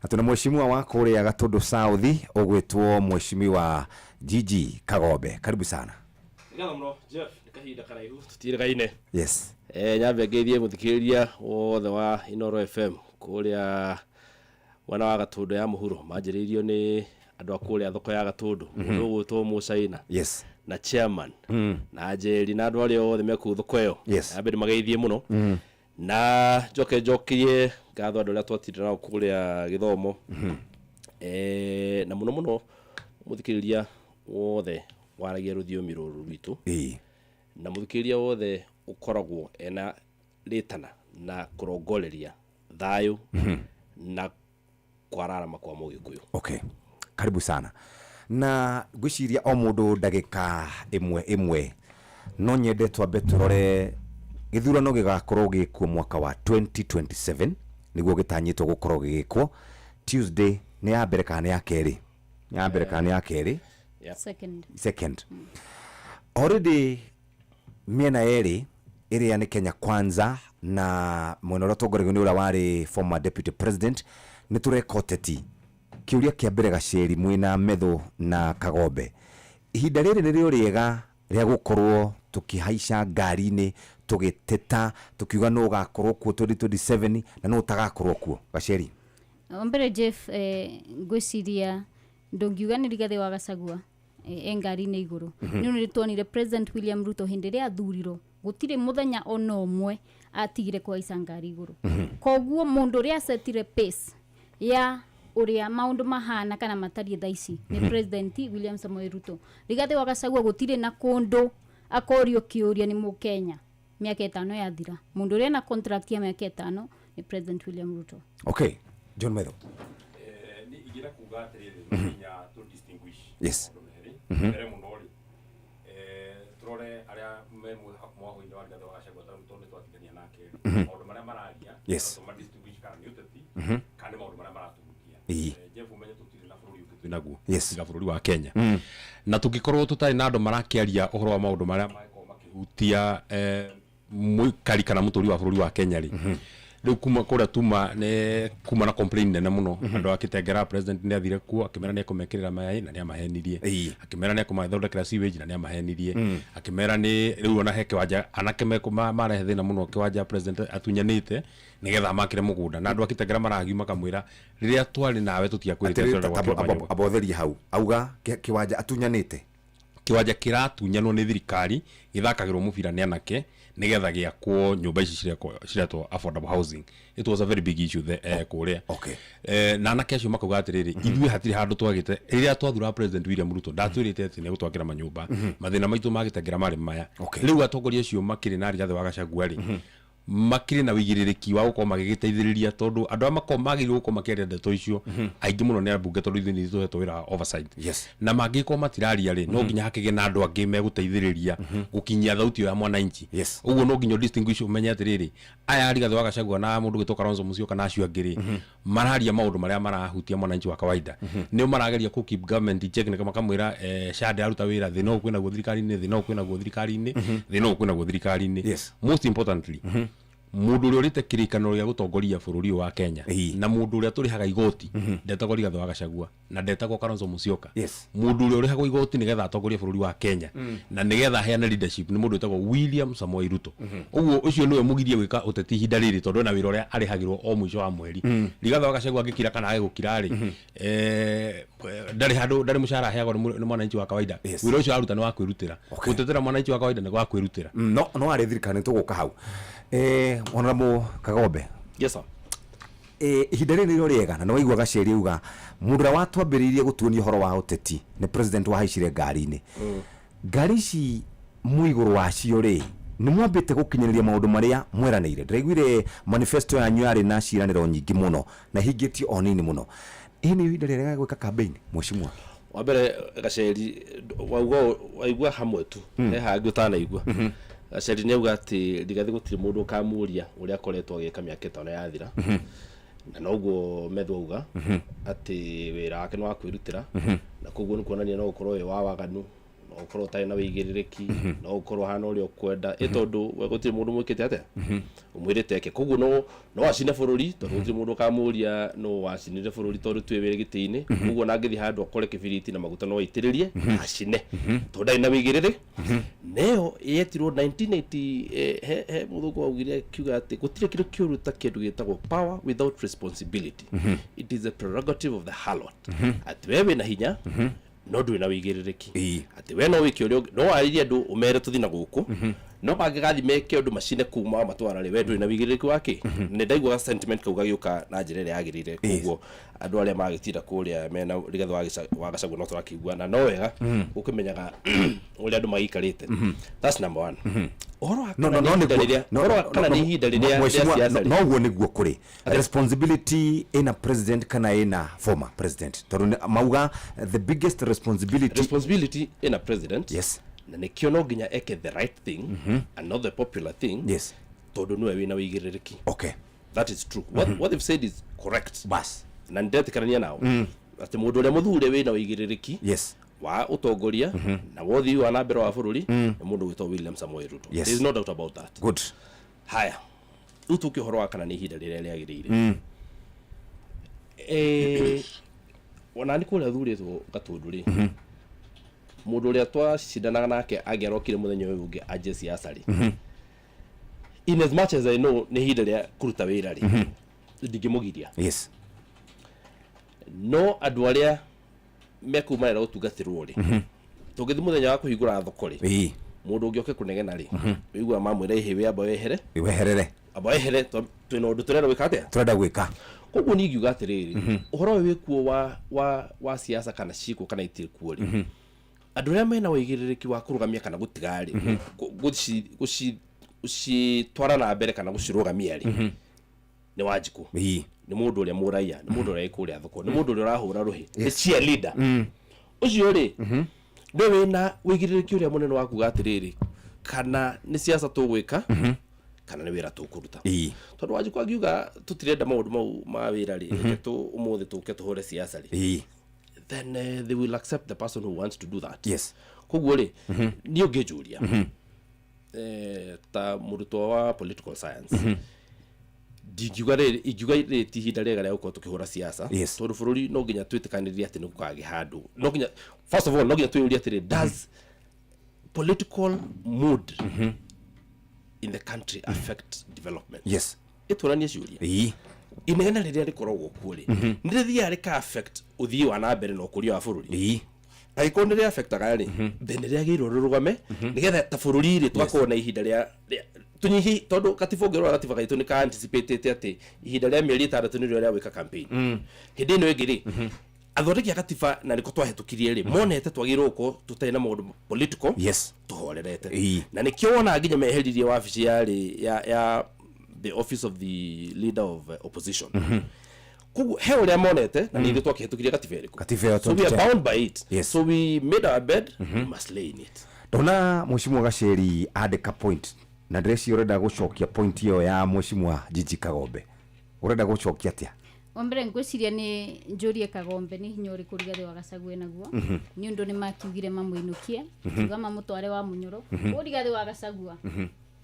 Na tuna mheshimiwa wa kũrĩa Gatundu South ũgwĩtwo Mheshimiwa Gigi Kagombe. Karibu sana. Ngatho mũno Jeff, nĩ kahinda karaihu tũtirĩgaine. Nyambe ngeithie mũthikĩrĩria wothe wa Inoro FM kũrĩa mwena wa Gatũndũ ya mũhuro. Manjĩrĩirio nĩ andũ a kũrĩa thoko ya Gatũndũ, mũndũ ũgwĩtwo Mũcaina na chairman na Njeri na andũ arĩa othe me kũu thoko ĩyo. Nyambe ndĩmageithie mũno. Na njoke njokie ngatho andũ arĩa twatinda nao kũrĩa gĩthomo. Na mũno mũno mũthikĩrĩria wothe waragia rũthiomi rũrũ rwitũ. Na mũthikĩrĩria wothe ũkoragwo ena rĩtana na kũrongoreria thayũ na kwararama kwa mũgĩkũyũ. Okay, karibu sana. Na ngwĩciria o mũndũ ndagĩka ĩmwe ĩmwe, no nyende twambe tũrore gĩthurano gĩgakorwo gĩkuo mwaka wa 2027, nĩguo gĩtanyĩtwo gũkorwo gĩgĩkwo Tuesday. Nĩ ya mbere kana nĩ ya kerĩ? Nĩ ya mbere kana nĩ ya kerĩ? Second. Second. Already mĩena yerĩ ĩrĩa nĩ Kenya Kwanza na mwena ũrĩa ũtongoragio nĩ ũrĩa warĩ former deputy president nĩ tũreka ũteti. Kĩũria kĩa mbere, Gaceri mwĩna Methu na Kagombe, ihinda rĩrĩ nĩrĩo rĩega rĩa gũkorwo tũkĩhaica ngari-inĩ tũgĩteta tũkiuga nũ ũgakorwo kuo 2027 na nũ ũtagakorwo kuo? Gaceri. Wa mbere Jeff, ngwĩciria ndũngiuga nĩ Rigathĩ wa Gachagua e ngari-inĩ igũrũ. Nĩ nĩ tuonire President William Ruto hĩndĩ ĩrĩa athurirwo, gũtirĩ mũthenya ona ũmwe atigire kũhaica ngari igũrũ. Koguo mũndũ ũrĩa acetire pace ya ũrĩa maũndũ mahana kana matariĩ thaa ici nĩ President William Samoei Ruto. Rigathĩ wa Gachagua gũtirĩ na kũndũ akorio kĩũria nĩ mũkenya mĩaka 5 yathira. Mũndũ ũrĩa na contract ya mĩaka 5 nĩ President William Ruto. Okay, John Methu. Ni ingĩenda kuga atĩrĩrĩ, no nginya tũ distinguish maũndũ merĩ. Mbere mũno rĩ, tũrore arĩa me mwahũ-inĩ wa Rigathĩ wa Gachagua, tondũ nĩ twatindania nake rĩ, maũndũ marĩa mararia, tũma distinguish kana nĩ ũteti kana nĩ maũndũ marĩa maratũhutia. Jeff, ũmenye tũtirĩ na bũrũri ũngĩ twĩnaguo tiga bũrũri wa Kenya. Na tũngĩkorwo tũtarĩ na andũ marakĩaria ũhoro wa maũndũ marĩa mangĩkorwo makĩhutia mũikari kana mũtũri wa bũrũri wa Kenya rĩ, rĩu kuma kũrĩa tuma nĩ kuma na complain nene mũno. Andũ a Kitengela, president nĩ athire kuo akĩmera nĩ ekũmekĩrĩra maĩ na nĩ amahenirie, akĩmera nĩ ekũmathondekera sewage na nĩ amahenirie, akĩmera nĩ rĩu ona he kĩwanja anake marehe thĩna mũno, kĩwanja president atunyanĩte nĩgetha amakĩre mũgũnda, na andũ a Kitengela maragiu makamwĩra rĩrĩa twarĩ nawe tũtiakwĩrĩte Atĩrĩrĩ, tũrenda gwakĩra manyũmba. Abotheria hau auga kĩwanja atunyanĩte. Kiwanja kĩratunyanwo nĩ thirikari gĩthakagĩrwo mũbira nĩ anake nĩgetha gĩakwo nyũmba ici ciretwo affordable housing. It was a very big issue kũrĩa. Na anake acio makauga atĩrĩrĩ, ithuĩ hatirĩ handũ twagĩte. Rĩrĩa twathura President William Ruto, ndatwĩrĩte atĩ nĩegũtwakĩra manyũmba. Mathĩna maitũ magĩtengera marĩ maya. Rĩu atongoria acio makĩrĩ na Rigathĩ wa Gachagua rĩ, makĩrĩ na wĩigĩrĩrĩki wa gũkorwo magĩgĩteithĩrĩria, tondũ andũ arĩa makoragwo magĩrĩirwo gũkorwo makĩaria ndeto icio aingĩ mũno nĩ ambunge, tondũ ithuĩ nĩ ithuĩ tũhetwo wĩra wa oversight. Na mangĩgĩkorwo matiraria rĩ, no nginya hakĩgĩe na andũ angĩ megũteithĩrĩria gũkinyia thauti ĩyo ya mwananchi. Ũguo no nginya distinguish, ũmenye atĩrĩrĩ, aya Rigathĩ wa Gachagua na mũndũ gwĩtwo Kalonzo Musyoka na acio angĩ rĩ, mararia maũndũ marĩa marahutia mwananchi wa kawaida. Nĩo marageria kũ keep government in check, nĩka makamwĩra SHA ndĩraruta wĩra, thĩna ũyũ kwĩnaguo thirikari-inĩ, thĩna ũyũ kwĩnaguo thirikari-inĩ, thĩna ũyũ kwĩnaguo thirikari-inĩ. Most importantly, mũndũ ũrĩa ũrĩte kĩrĩkanĩro gĩa gũtongoria bũrũri ũyũ wa Kenya na mũndũ ũrĩa tũrĩhaga igoti ndetagwo Rigathĩ wa Gachagua na ndetagwo Kalonzo Musyoka. Mũndũ ũrĩa ũrĩhagwo igoti nĩgetha atongorie bũrũri wa Kenya na nĩgetha aheane leadership nĩ mũndũ wĩtagwo William Samoei Ruto. Ũguo ũcio nĩwe mũgirie gwĩka ũteti ihinda rĩrĩ, tondũ ena wĩra ũrĩa arĩhagĩrwo o mũico wa mweri. Rigathĩ wa Gachagua angĩkira kana age gũkira rĩ, ndarĩ handũ, ndarĩ mũcara aheagwo nĩ mwananchi wa kawaida. Wĩra ũcio aruta nĩ wa kwĩrutĩra. Gũtetera mwananchi wa kawaida nĩ gwa kwĩrutĩra. No arĩ thirikari, nĩ tũgũka hau. Honorable Kagombe. Yes sir. Ihinda rĩrĩ nĩrĩo rĩega, na nĩ waigua Gaceri auga mũndũ ũrĩa watwambĩrĩirie gũtuonia ũhoro wa ũteti nĩ president wahaicire ngari-inĩ. Ngari ici mwĩ igũrũ wacio rĩ, nĩ mwambĩte gũkinyanĩria maũndũ marĩa mweranĩire? Ndĩraiguire manifesto yanyu yarĩ na ciĩranĩro nyingĩ mũno na ihingĩtio o nini mũno. Ĩĩ, nĩ ihinda rĩega gwĩka campaign, mheshimiwa? Wa mbere, Gaceri, wauga waigua hamwe tu. He hangĩ ũtanaigua. Gaceri nĩ auga atĩ Rigathĩ gũtirĩ mũndũ ũkamũria ũrĩa akoretwo agĩka mĩaka 5 yathira. Na noguo Methu auga atĩ wĩra wake nĩ wa kwĩrutĩra, na koguo nĩ kuonania no ũkorwo wĩ wa waganu, no ũkorwo ũtarĩ na wĩigĩrĩrĩki, no ũkorwo ũhana ũrĩa ũkwenda, ĩ tondũ we gũtirĩ mũndũ mwĩkĩte atĩa ũmwĩrĩte eke. Koguo no acine bũrũri, tondũ gũtirĩ mũndũ ũkamũria no wacinire bũrũri, tondũ tuĩ wĩrĩ gĩtĩ-inĩ. Koguo ona angĩthiĩ handũ akore kĩbiriti na maguta, no aitĩrĩrie acine, tondũ ndarĩ na wĩigĩrĩrĩ. Neyo yetirwo 1980. He mũthũngũ waugire akiuga atĩ gũtirĩ kĩndũ kĩũru ta kĩndũ gĩtagwo power without responsibility. It is a prerogative of the harlot. Atĩ we wĩna hinya no ndũrĩ na wĩigĩrĩrĩki, atĩ we no wĩke ũrĩa no warĩrie andũ ũmere tũthi na gũkũ, no mangĩgathi meke ũndũ macine kuma matwara rĩ, we ndũrĩ na wĩigĩrĩrĩki wa kĩ. Nĩ ndaiguaga sentiment kau gagĩũka na njĩra ĩrĩa yagĩrĩire. Koguo andũ arĩa magĩtinda kũrĩa mena Rigathĩ wa Gachagua no tũrakĩigua na no wega ũkĩmenyaga ũrĩa andũ magĩikarĩte. That's number one. Ũhoro wa No, kana no, nĩ no, ihinda nĩguo- rĩrĩa no, ũhoro wa no, kana no, nĩ ihinda rĩrĩa rĩa mheshimiwa, siasa rĩ. No ũguo nĩguo kũrĩ responsibility ĩna president kana ĩna former president, tondũ mauga the biggest responsibility. Responsibility ĩna president. Na nĩkĩo no nginya eke the right thing and not the popular thing, tondũ nĩwe wĩna wĩigĩrĩrĩki. That is true. What they've said is correct. Bas. Na nĩndetĩkanania nao atĩ mũndũ ũrĩa mũthure wĩna wĩigĩrĩrĩki wa ũtongoria na wa ũthii wa na mbere wa bũrũri nĩ mũndũ wĩtwo William Samoei Ruto. There is no doubt about that. Good. Haya, rĩu tũke ũhoro wa kana nĩ ihinda rĩrĩa rĩagĩrĩire. Ona nĩ kũrĩa thurĩtwo Gatũndũ rĩ, mũndũ ũrĩa twacindanaga nake angĩarokire mũthenya ũyũ ũngĩ anjie siasa rĩ, in as much as I know nĩ ihinda rĩa kũruta wĩra rĩ, ndingĩmũgiria. No andũ arĩa mekumarĩra gũtungatĩrwo rĩ, tũngĩthiĩ mũthenya wa kũhingũra thoko rĩ, mũndũ ũngĩ oke kũnegena rĩ, ũiguaga mamwĩra ihĩ, amba wehere. Weherere. Amba wehere, twĩna ũndũ tũrenda gwĩka atĩa. Tũrenda gwĩka. Koguo niĩ ingiuga atĩrĩrĩ, ũhoro ũyũ wĩkuo wa siasa, kana ciĩkuo kana itirĩ kuo rĩ, andũ arĩa mena wĩigĩrĩrĩki wa kũrũgamia kana gũtiga rĩ, gũcitwara na mbere kana gũcirũgamia rĩ, nĩ Wanjikũ, nĩ mũndũ ũrĩa mũraiya, nĩ mũndũ ũrĩa wĩ kũrĩa thoko, nĩ mũndũ ũrĩa ũrahũra rũhĩ, nĩ cheerleader. Ũcio rĩ, nĩ wĩna wĩigĩrĩrĩki ũrĩa mũnene wa kuga atĩrĩrĩ, kana nĩ siasa tũgwĩka kana nĩ wĩra tũkũruta. Tondũ Wanjikũ angiuga tũtirenda maũndũ mau ma wĩra rĩ, reke tũ ũmũthĩ tũke tũhũre siasa rĩ, then they will accept the person who wants to do that. Koguo rĩ, niĩ ũngĩnjũria ta mũrutwo wa political science, ndingiuga rĩrĩ, ingiuga rĩrĩ ti ihinda rĩega rĩa gũkorwo tũkĩhũra siasa. Tondũ bũrũri no nginya twĩtĩkanĩrie atĩ nĩ gũkagĩa handũ, no nginya, first of all, no nginya twĩyũrie atĩrĩ, does political mood in the country affect development? Ĩtũranie ciũria. Inegene rĩrĩa rĩkoragwo kuo rĩ, nĩ rĩthiaga rĩka affect ũthii wa na mbere na ũkũria wa bũrũri? Angĩkorwo nĩ rĩafectaga rĩ, then nĩ rĩagĩrĩirwo rĩrũgame nĩgetha ta bũrũri rĩ tũgakorwo na ihinda rĩa tũnyihi, tondũ katiba, ũngĩrora gatiba gaitũ nĩ ka anticipatĩte atĩ ihinda rĩa mĩeri 6 nĩrĩo rĩa gwĩka campaign. Hĩndĩ ĩno ĩngĩ rĩ, athondeki a gatiba na nĩko twahĩtũkirie rĩ, monete twagĩrĩirwo gũkorwo tũtarĩ na maũndũ political, tũhorerete. Na nĩkĩo wonaga nginya meheririe wabici yarĩ ya the office of the leader of opposition. Koguo he ũrĩa monete na nĩ ithuĩ twakĩhĩtũkirie gatiba ĩrĩkũ. Katiba ĩyo So we are 2010. bound by it. So we made our bed, we must lay in it. Ndona Mheshimiwa Gaceri andĩka point na ndĩreciria ũrenda gũcokia point ĩyo ya Mheshimiwa Jiji Kagombe, ũrenda gũcokia atĩa? Wa mbere ngwĩciria nĩ njũrie Kagombe nĩ hinya ũrĩkũ Rigathĩ wa Gachagua naguo, nĩ ũndũ nĩ makiugire mamũinũkie, kiuga mamũtware wa Mũnyoro. Ũyũ Rigathĩ wa Gachagua,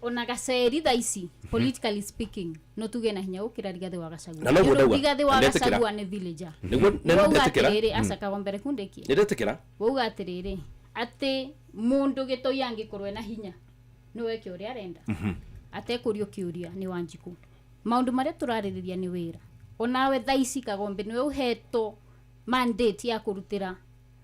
ona Gaceri thaa ici, politically speaking, no tuge na hinya gũkĩra Rigathĩ wa Gachagua. Na noguo Nĩ ũndũ ndauga. Rigathĩ wa Ndetĩkĩra. Gachagua nĩ villager. Nĩguo Wauga ndetĩkĩra. atĩrĩrĩ, aca Kagombe rekundekie. Nĩ ndetĩkĩra. Wauga atĩrĩrĩ atĩ mũndũ gĩtoi angĩkorwo ena hinya no eke ũrĩa arenda atekũrio kĩũria nĩ Wanjikũ. Maũndũ marĩa tũrarĩrĩria nĩ wĩra. Onawe thaa ici Kagombe nĩwe ũhetwo mandate ya kũrutĩra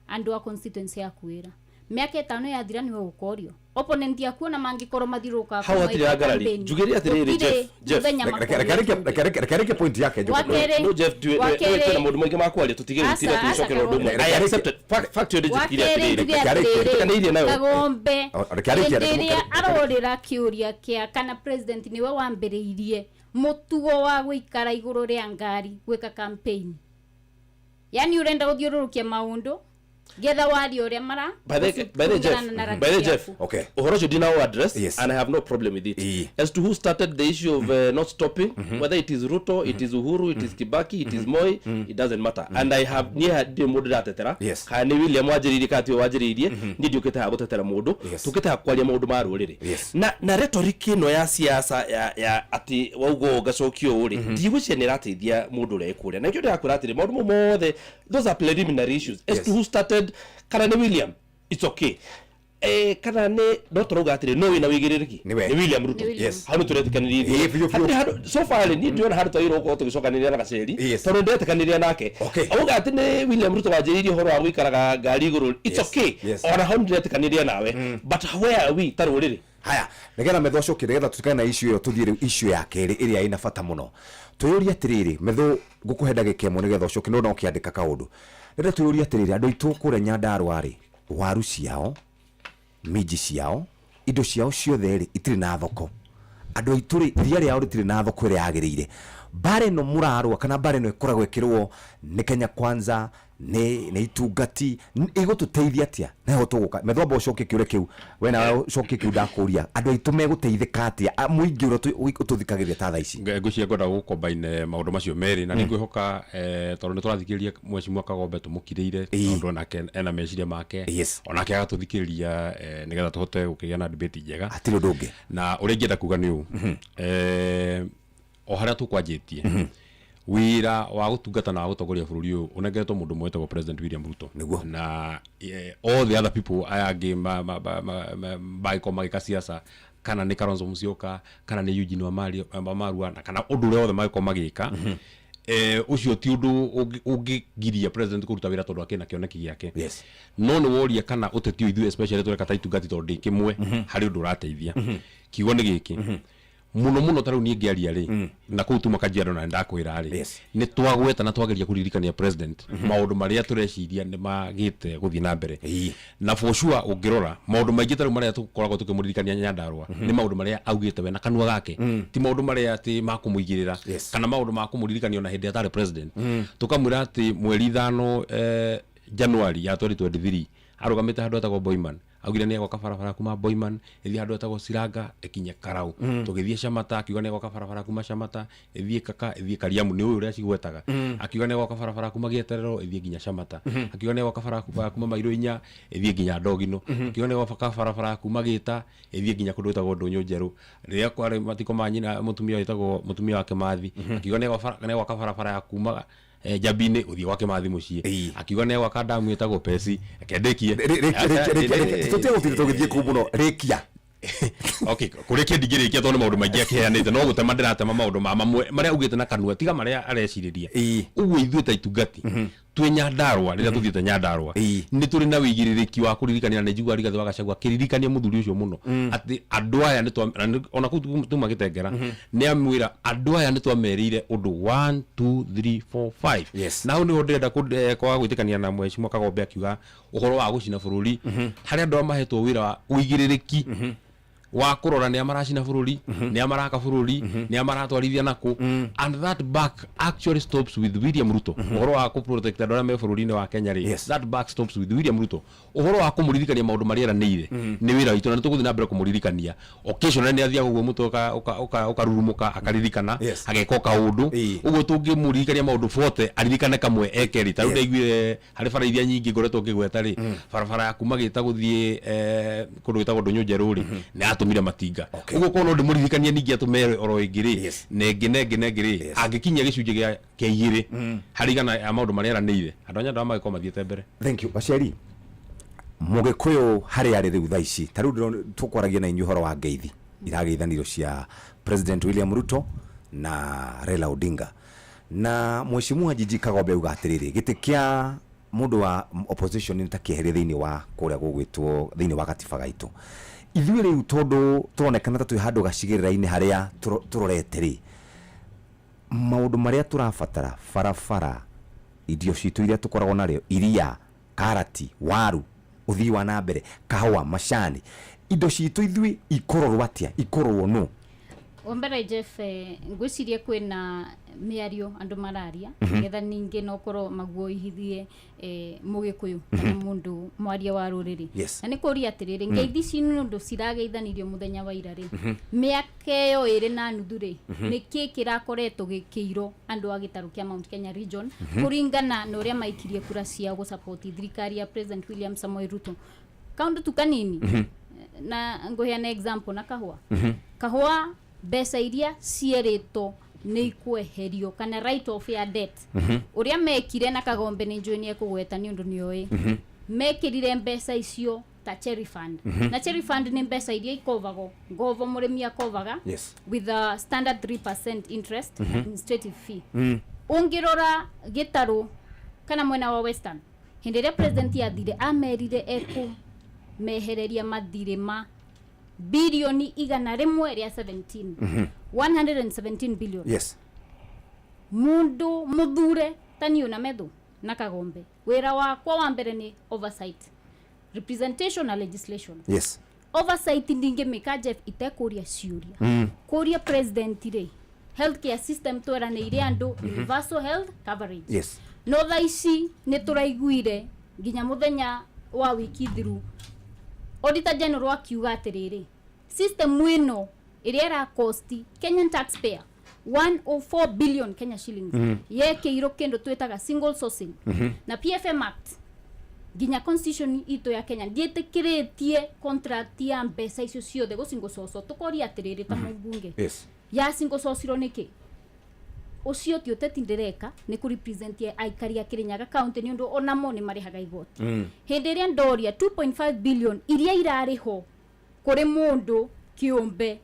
andũ a constituency yaku wĩra. Mĩaka 5 yathira nĩwe ũkorio opponent yaku ona mangĩkorwo mathiũrũrũkaga Hau kuma hatirĩ na ngarari. campaign. Njugĩre atĩrĩrĩ, Gũtirĩ Jeff, Jeff. mũthenya makorio. Reke arĩkie point yake, Njogu. Wakerĩ- No Jeff, wakerĩ- twĩ na maũndũ maingĩ ma kwaria, tũtige Aca, gũtinda aca, tũgĩcokera ũndũ ũmwe. Kagombe. I accepted fact ĩyo ndĩnjĩkire Wakerĩ atĩrĩrĩ. njuge atĩrĩrĩ, Njĩtĩkanĩirie nayo. Kagombe O, reke arĩkie, hĩndĩ reke ĩrĩa arorĩra kĩũria kĩa kana president nĩwe wambĩrĩirie mũtugo wa gũikara igũrũ rĩa ngari gwĩka campaign, yani ũrenda gũthiũrũrũkia maũndũ getha waria ũrĩa mara By the Jeff, kũringana na by the narrative Jeff, yaku. Okay. Ũhoro ũcio ndina address, and I have no problem with it. As to who started the issue of not stopping, whether it is Ruto, it is Uhuru, it is Kibaki, it is Moi, it doesn't matter. And I have niĩ ndirĩ mũndũ ndĩratetera. Kana nĩ William wanjĩrĩirie kana tiwe wanjĩrĩirie, niĩ ndiũkĩte haha gũtetera mũndũ, tũkĩte haha kwaria maũndũ ma rũrĩrĩ. Na rhetoric ĩno ya siasa ya atĩ wauga ũũ ngacokio ũũ rĩ, ndigwĩciria nĩ ĩrateithia mũndũ ũrĩa ĩkũrĩa. Na nĩkĩo ndĩrakwĩra atĩrĩ, maũndũ mau mothe, those are preliminary issues. As to who started, kana nĩ William, it's okay. Kana nĩ no tũrauga atĩrĩ no wĩna wĩigĩrĩrĩki Nĩwe. nĩ William Ruto. Nĩ William. Hau nĩ tũretĩkanĩria Ĩĩ, biũ, biũ. Hatirĩ handũ so far rĩ, niĩ ndĩrona handũ twagĩrĩirwo gũkorwo tũgĩcokanĩrĩria na Gaceri, tondũ ndetĩkanĩria nake. Auga atĩ nĩ William Ruto wanjĩrĩirie ũhoro wa gũikaraga ngari igũrũ, it's okay. Ona hau nĩndĩretĩkanĩria nawe, but where are we ta rũrĩrĩ? Haya, nigetha metho acoke, nigetha tutikane na issue ĩyo, tũthiĩ rĩu issue ya kerĩ ĩrĩa ĩna bata mũno. Twĩyũrie atĩrĩrĩ, metho, ngũkũhe ndagĩka 1 nĩgetha ũcoke, no ũkĩandĩka kaũndũ. Rĩrĩa twĩyũrie atĩrĩrĩ, andũ aitũ kũrĩa Nyandarua rĩ, waru ciao, minji ciao, indo ciao ciothe rĩ, itirĩ na thoko. Andũ aitũ rĩ, iria rĩao rĩtirĩ na thoko ĩrĩa yagĩrĩire. Mbara ĩno mũrarũa kana mbara ĩno ĩkoragwo ĩkĩrũo nĩ Kenya Kwanza, nĩ itungati, ĩgũtũteithia atĩa? Naho tũgũka metho, amba ũcokie kĩũria kĩu, we nawe ũcokie kĩu ndakũria. Andũ aitũ megũteithĩka atĩa? Mũingĩ ũrĩa ũtũthikagĩrĩria ta thaa ici. Ngwĩciria ngwenda gũkombaine maũndũ macio merĩ na nĩ ngwĩhoka, tondũ nĩ tũrathikĩrĩria Mheshimiwa Kagombe tũmũkirĩire, tondũ onake ena meciria make, onake agatũthikĩrĩria, nĩgetha tũhote gũkĩgĩa na debate njega. Hatirĩ ũndũ ũngĩ. Na ũrĩa ingĩenda kuga nĩ ũũ, o harĩa tũkwanjĩtie, wĩra wa gũtungata na wa gũtongoria bũrũri ũyũ ũnengeretwo mũndũ ũmwe wĩtagwo President William Ruto. Na all the other people aya angĩ mangĩkorwo magĩka siasa, kana nĩ Kalonzo Musyoka, kana nĩ Eugene Wamalwa, na kana ũndũ ũrĩa wothe mangĩkorwo magĩka, ũcio ti ũndũ ũngĩgiria president kũruta wĩra tondũ akĩna kĩoneki gĩake. No nĩ woria kana ũteti ũyũ ithuĩ especially tũreka ta itungati, tondũ ndĩ kĩmwe harĩ ũndũ ũrateithia. Kiugo nĩ gĩkĩ, mũno mũno ta rĩu niĩ ngĩaria rĩ, na kũu tuma Kajiado, na nĩndakwĩra rĩ, nĩ twagweta na twageria kũririkania president maũndũ marĩa tũreciria nĩ magĩte gũthiĩ na mbere. Na for sure ũngĩrora maũndũ maingĩ ta rĩu marĩa tũkoragwo tũkĩmũririkania Nyandarua, nĩ maũndũ marĩa augĩte we na kanua gake, ti maũndũ marĩa atĩ makũmũigĩrĩra kana maũndũ ma kũmũririkania ona hĩndĩ atarĩ president. Tũkamwĩra atĩ mweri 5 January ya 2023 arũgamĩte handũ etagwo Boyman, augire nĩ egwaka barabara kuma Boyman ĩthiĩ handũ etagwo Siranga ĩkinye Karau. Tũgĩthiĩ Shamata, akiuga nĩ egwaka barabara kuma Shamata ĩthiĩ Kaka ĩthiĩ Kariamu, nĩ ũyũ ũrĩa cigwetaga. Akiuga nĩ egwaka barabara kuma Gĩeterero ĩthiĩ nginya Shamata. Akiuga nĩ egwaka barabara kuma Mairũ 4 ĩthiĩ nginya Ndogino. Akiuga nĩ egwaka barabara kuma Gĩta ĩthiĩ nginya kũndũ gwĩtagwo Ndũnyũ Njerũ rĩrĩa kwarĩ mathiko ma nyina mũtumia wĩtagwo mũtumia wa Kĩmathi. Akiuga nĩ egwaka barabara ya kuma Njambi-inĩ ũthiĩ gwa Kĩmathi mũciĩ. Akiuga nĩ egwaka ndamu ĩtagwo Pesi. Reke ndĩkie. Tũtige gũtinda tũgĩthiĩ kũu mũno, rĩkia. Okay, kũrĩkia ndingĩrĩkia tondũ nĩ maũndũ maingĩ akĩheanĩte, no gũtema ndĩratema maũndũ ma mamwe marĩa augĩte na kanua, tiga marĩa arecirĩria. Ũguo ithuĩ ta itungati Twĩ Nyandarũa, rĩrĩa tũthiĩte Nyandarũa, nĩ tũrĩ na wĩigĩrĩrĩki wa kũririkania, na nĩ njiguaga Rigathĩ wa Gachagua akĩririkania mũthuri ũcio mũno atĩ andũ aya nĩ twa, na ona kũu tuma Gĩtengera nĩ amwĩra andũ aya nĩ twamerĩire ũndũ 1 2 3 4 5. Na hau nĩho ndĩrenda kwaga gwĩtĩkania na Mheshimiwa Kagombe akiuga ũhoro wa gũcina bũrũri, harĩa andũ arĩa mahetwo wĩra wa ũigĩrĩrĩki wa kũrora nĩa maracina bũrũri, nĩa maraka bũrũri, nĩa maratwarithia nakũ, and that buck actually stops with William Ruto. Ũhoro wa kũ protect andũ arĩa me bũrũri-inĩ wa Kenya rĩ, that buck stops with William Ruto. Ũhoro wa kũmũririkania maũndũ marĩa eranĩire nĩ wĩra witũ, na nĩ tũgũthiĩ na mbere kũmũririkania. Occasionally nĩ athiaga ũguo mũtwe ũkarurumũka akaririkana, ageka o kaũndũ ũguo. Tũngĩmũririkania maũndũ 40 aririkane kamwe eke rĩ, ta rĩu ndaiguire harĩ bara iria nyingĩ ngoretwo ngĩgweta rĩ, barabara ya kuma Gĩta gũthiĩ kũndũ gwĩtagwo Ndũnyũ Njerũ rĩ, nĩ yatũmire matinga. Ũguo korwo no ndĩmũririkanie ningĩ atũme oro ĩngĩ rĩ, na ĩngĩ na ĩngĩ na ĩngĩ rĩ, angĩkinyia gĩcunjĩ kĩa 2 harĩ 100 ya maũndũ marĩa eranĩire, andũ a Nyandarũa magĩkorwo mathiĩte mbere. Thank you. Baceri Mũgĩkũyũ harĩa arĩ rĩu thaa ici, ta rĩu tũkwaragia na inyuĩ ũhoro wa ngeithi irageithaniro cia President William Ruto na Raila Odinga, na Mheshimiwa Jiji Kagombe auga atĩrĩrĩ, gĩtĩ kĩa mũndũ wa opposition nĩ ta kĩeherie thĩinĩ wa kũrĩa gũgwĩtwo thĩinĩ wa gatiba gaitũ ithuĩ rĩu, tondũ tũronekana ta twĩ handũ gacigĩrĩra-inĩ harĩa tũrorete rĩ, maũndũ marĩa tũrabatara, barabara, irio citũ iria tũkoragwo narĩo, iria, karati, waru, ũthii wa na mbere, kahũa, macani, indo citũ ithuĩ ikororwo atĩa, ikororwo nũ? Wa mbere, Jeff, ngwĩciria kwĩna mĩario andũ mararia getha ningĩ no korwo maguoihithie mũgĩkũyũ kana mũndũ mwaria wa rũrĩrĩ. Na nĩ kũria atĩrĩrĩ, ngeithi ici nĩ ũndũ cirageithanirio mũthenya wa ira rĩ, mĩaka ĩyo 2.5 rĩ, nĩ kĩ kĩrakoretwo gĩkĩirwo andũ a gĩtarũ kĩa Mount Kenya region kũringana na ũrĩa maikirie kura ciao gũsupport thirikari ya President William Samoei Ruto? Kaũndũ tu kanini na ngũheana example na kahũa. Kahũa, mbeca iria cierĩtwo nĩ ikweherio kana write off ya debt, ũrĩa mekire na Kagombe nĩ njũĩ nĩ ekũgweta nĩ ũndũ nĩ oĩ, mekĩrire mbeca icio ta cherry fund. Na cherry fund nĩ mbeca iria ikovagwo ngovo, mũrĩmi akovaga with a standard 3% interest, administrative fee. Ũngĩrora gĩtarũ kana mwena wa Western, hĩndĩ ĩrĩa president athire amerire ekũmehereria mathirĩ ma birioni 117, 117 billion. Mundu muthure ta niũ na methu na Kagombe, wĩra wakwa wa mbere nĩ oversight, representation na legislation. Oversight ndingĩmĩka, Jeff, itekũria ciũria. Kũria president rĩ, healthcare system tweranĩire andũ universal health coverage, no thaa ici nĩ tũraiguire nginya mũthenya wa wiki thiru Auditor General akiuga atĩrĩrĩ, system ĩno ĩrĩa ĩrakosti Kenyan taxpayer 104 billion Kenya shillings, yekĩirwo kĩndũ twĩtaga single sourcing na PFM Act, nginya constitution itũ ya Kenya ndiĩtĩkĩrĩtie contract ya mbeca icio ciothe gũ single source. Tũkoria atĩrĩrĩ, ta mũmbunge, ya single source iro nĩkĩ? Ũcio ti ũteti ndĩreka, nĩ kũ represent aikari a Kirinyaga County, nĩ ũndũ onamo nĩ marĩhaga igoti. Hĩndĩ ĩrĩa ndoria 2.5 billion iria irarĩhwo kũrĩ mũndũ kĩũmbe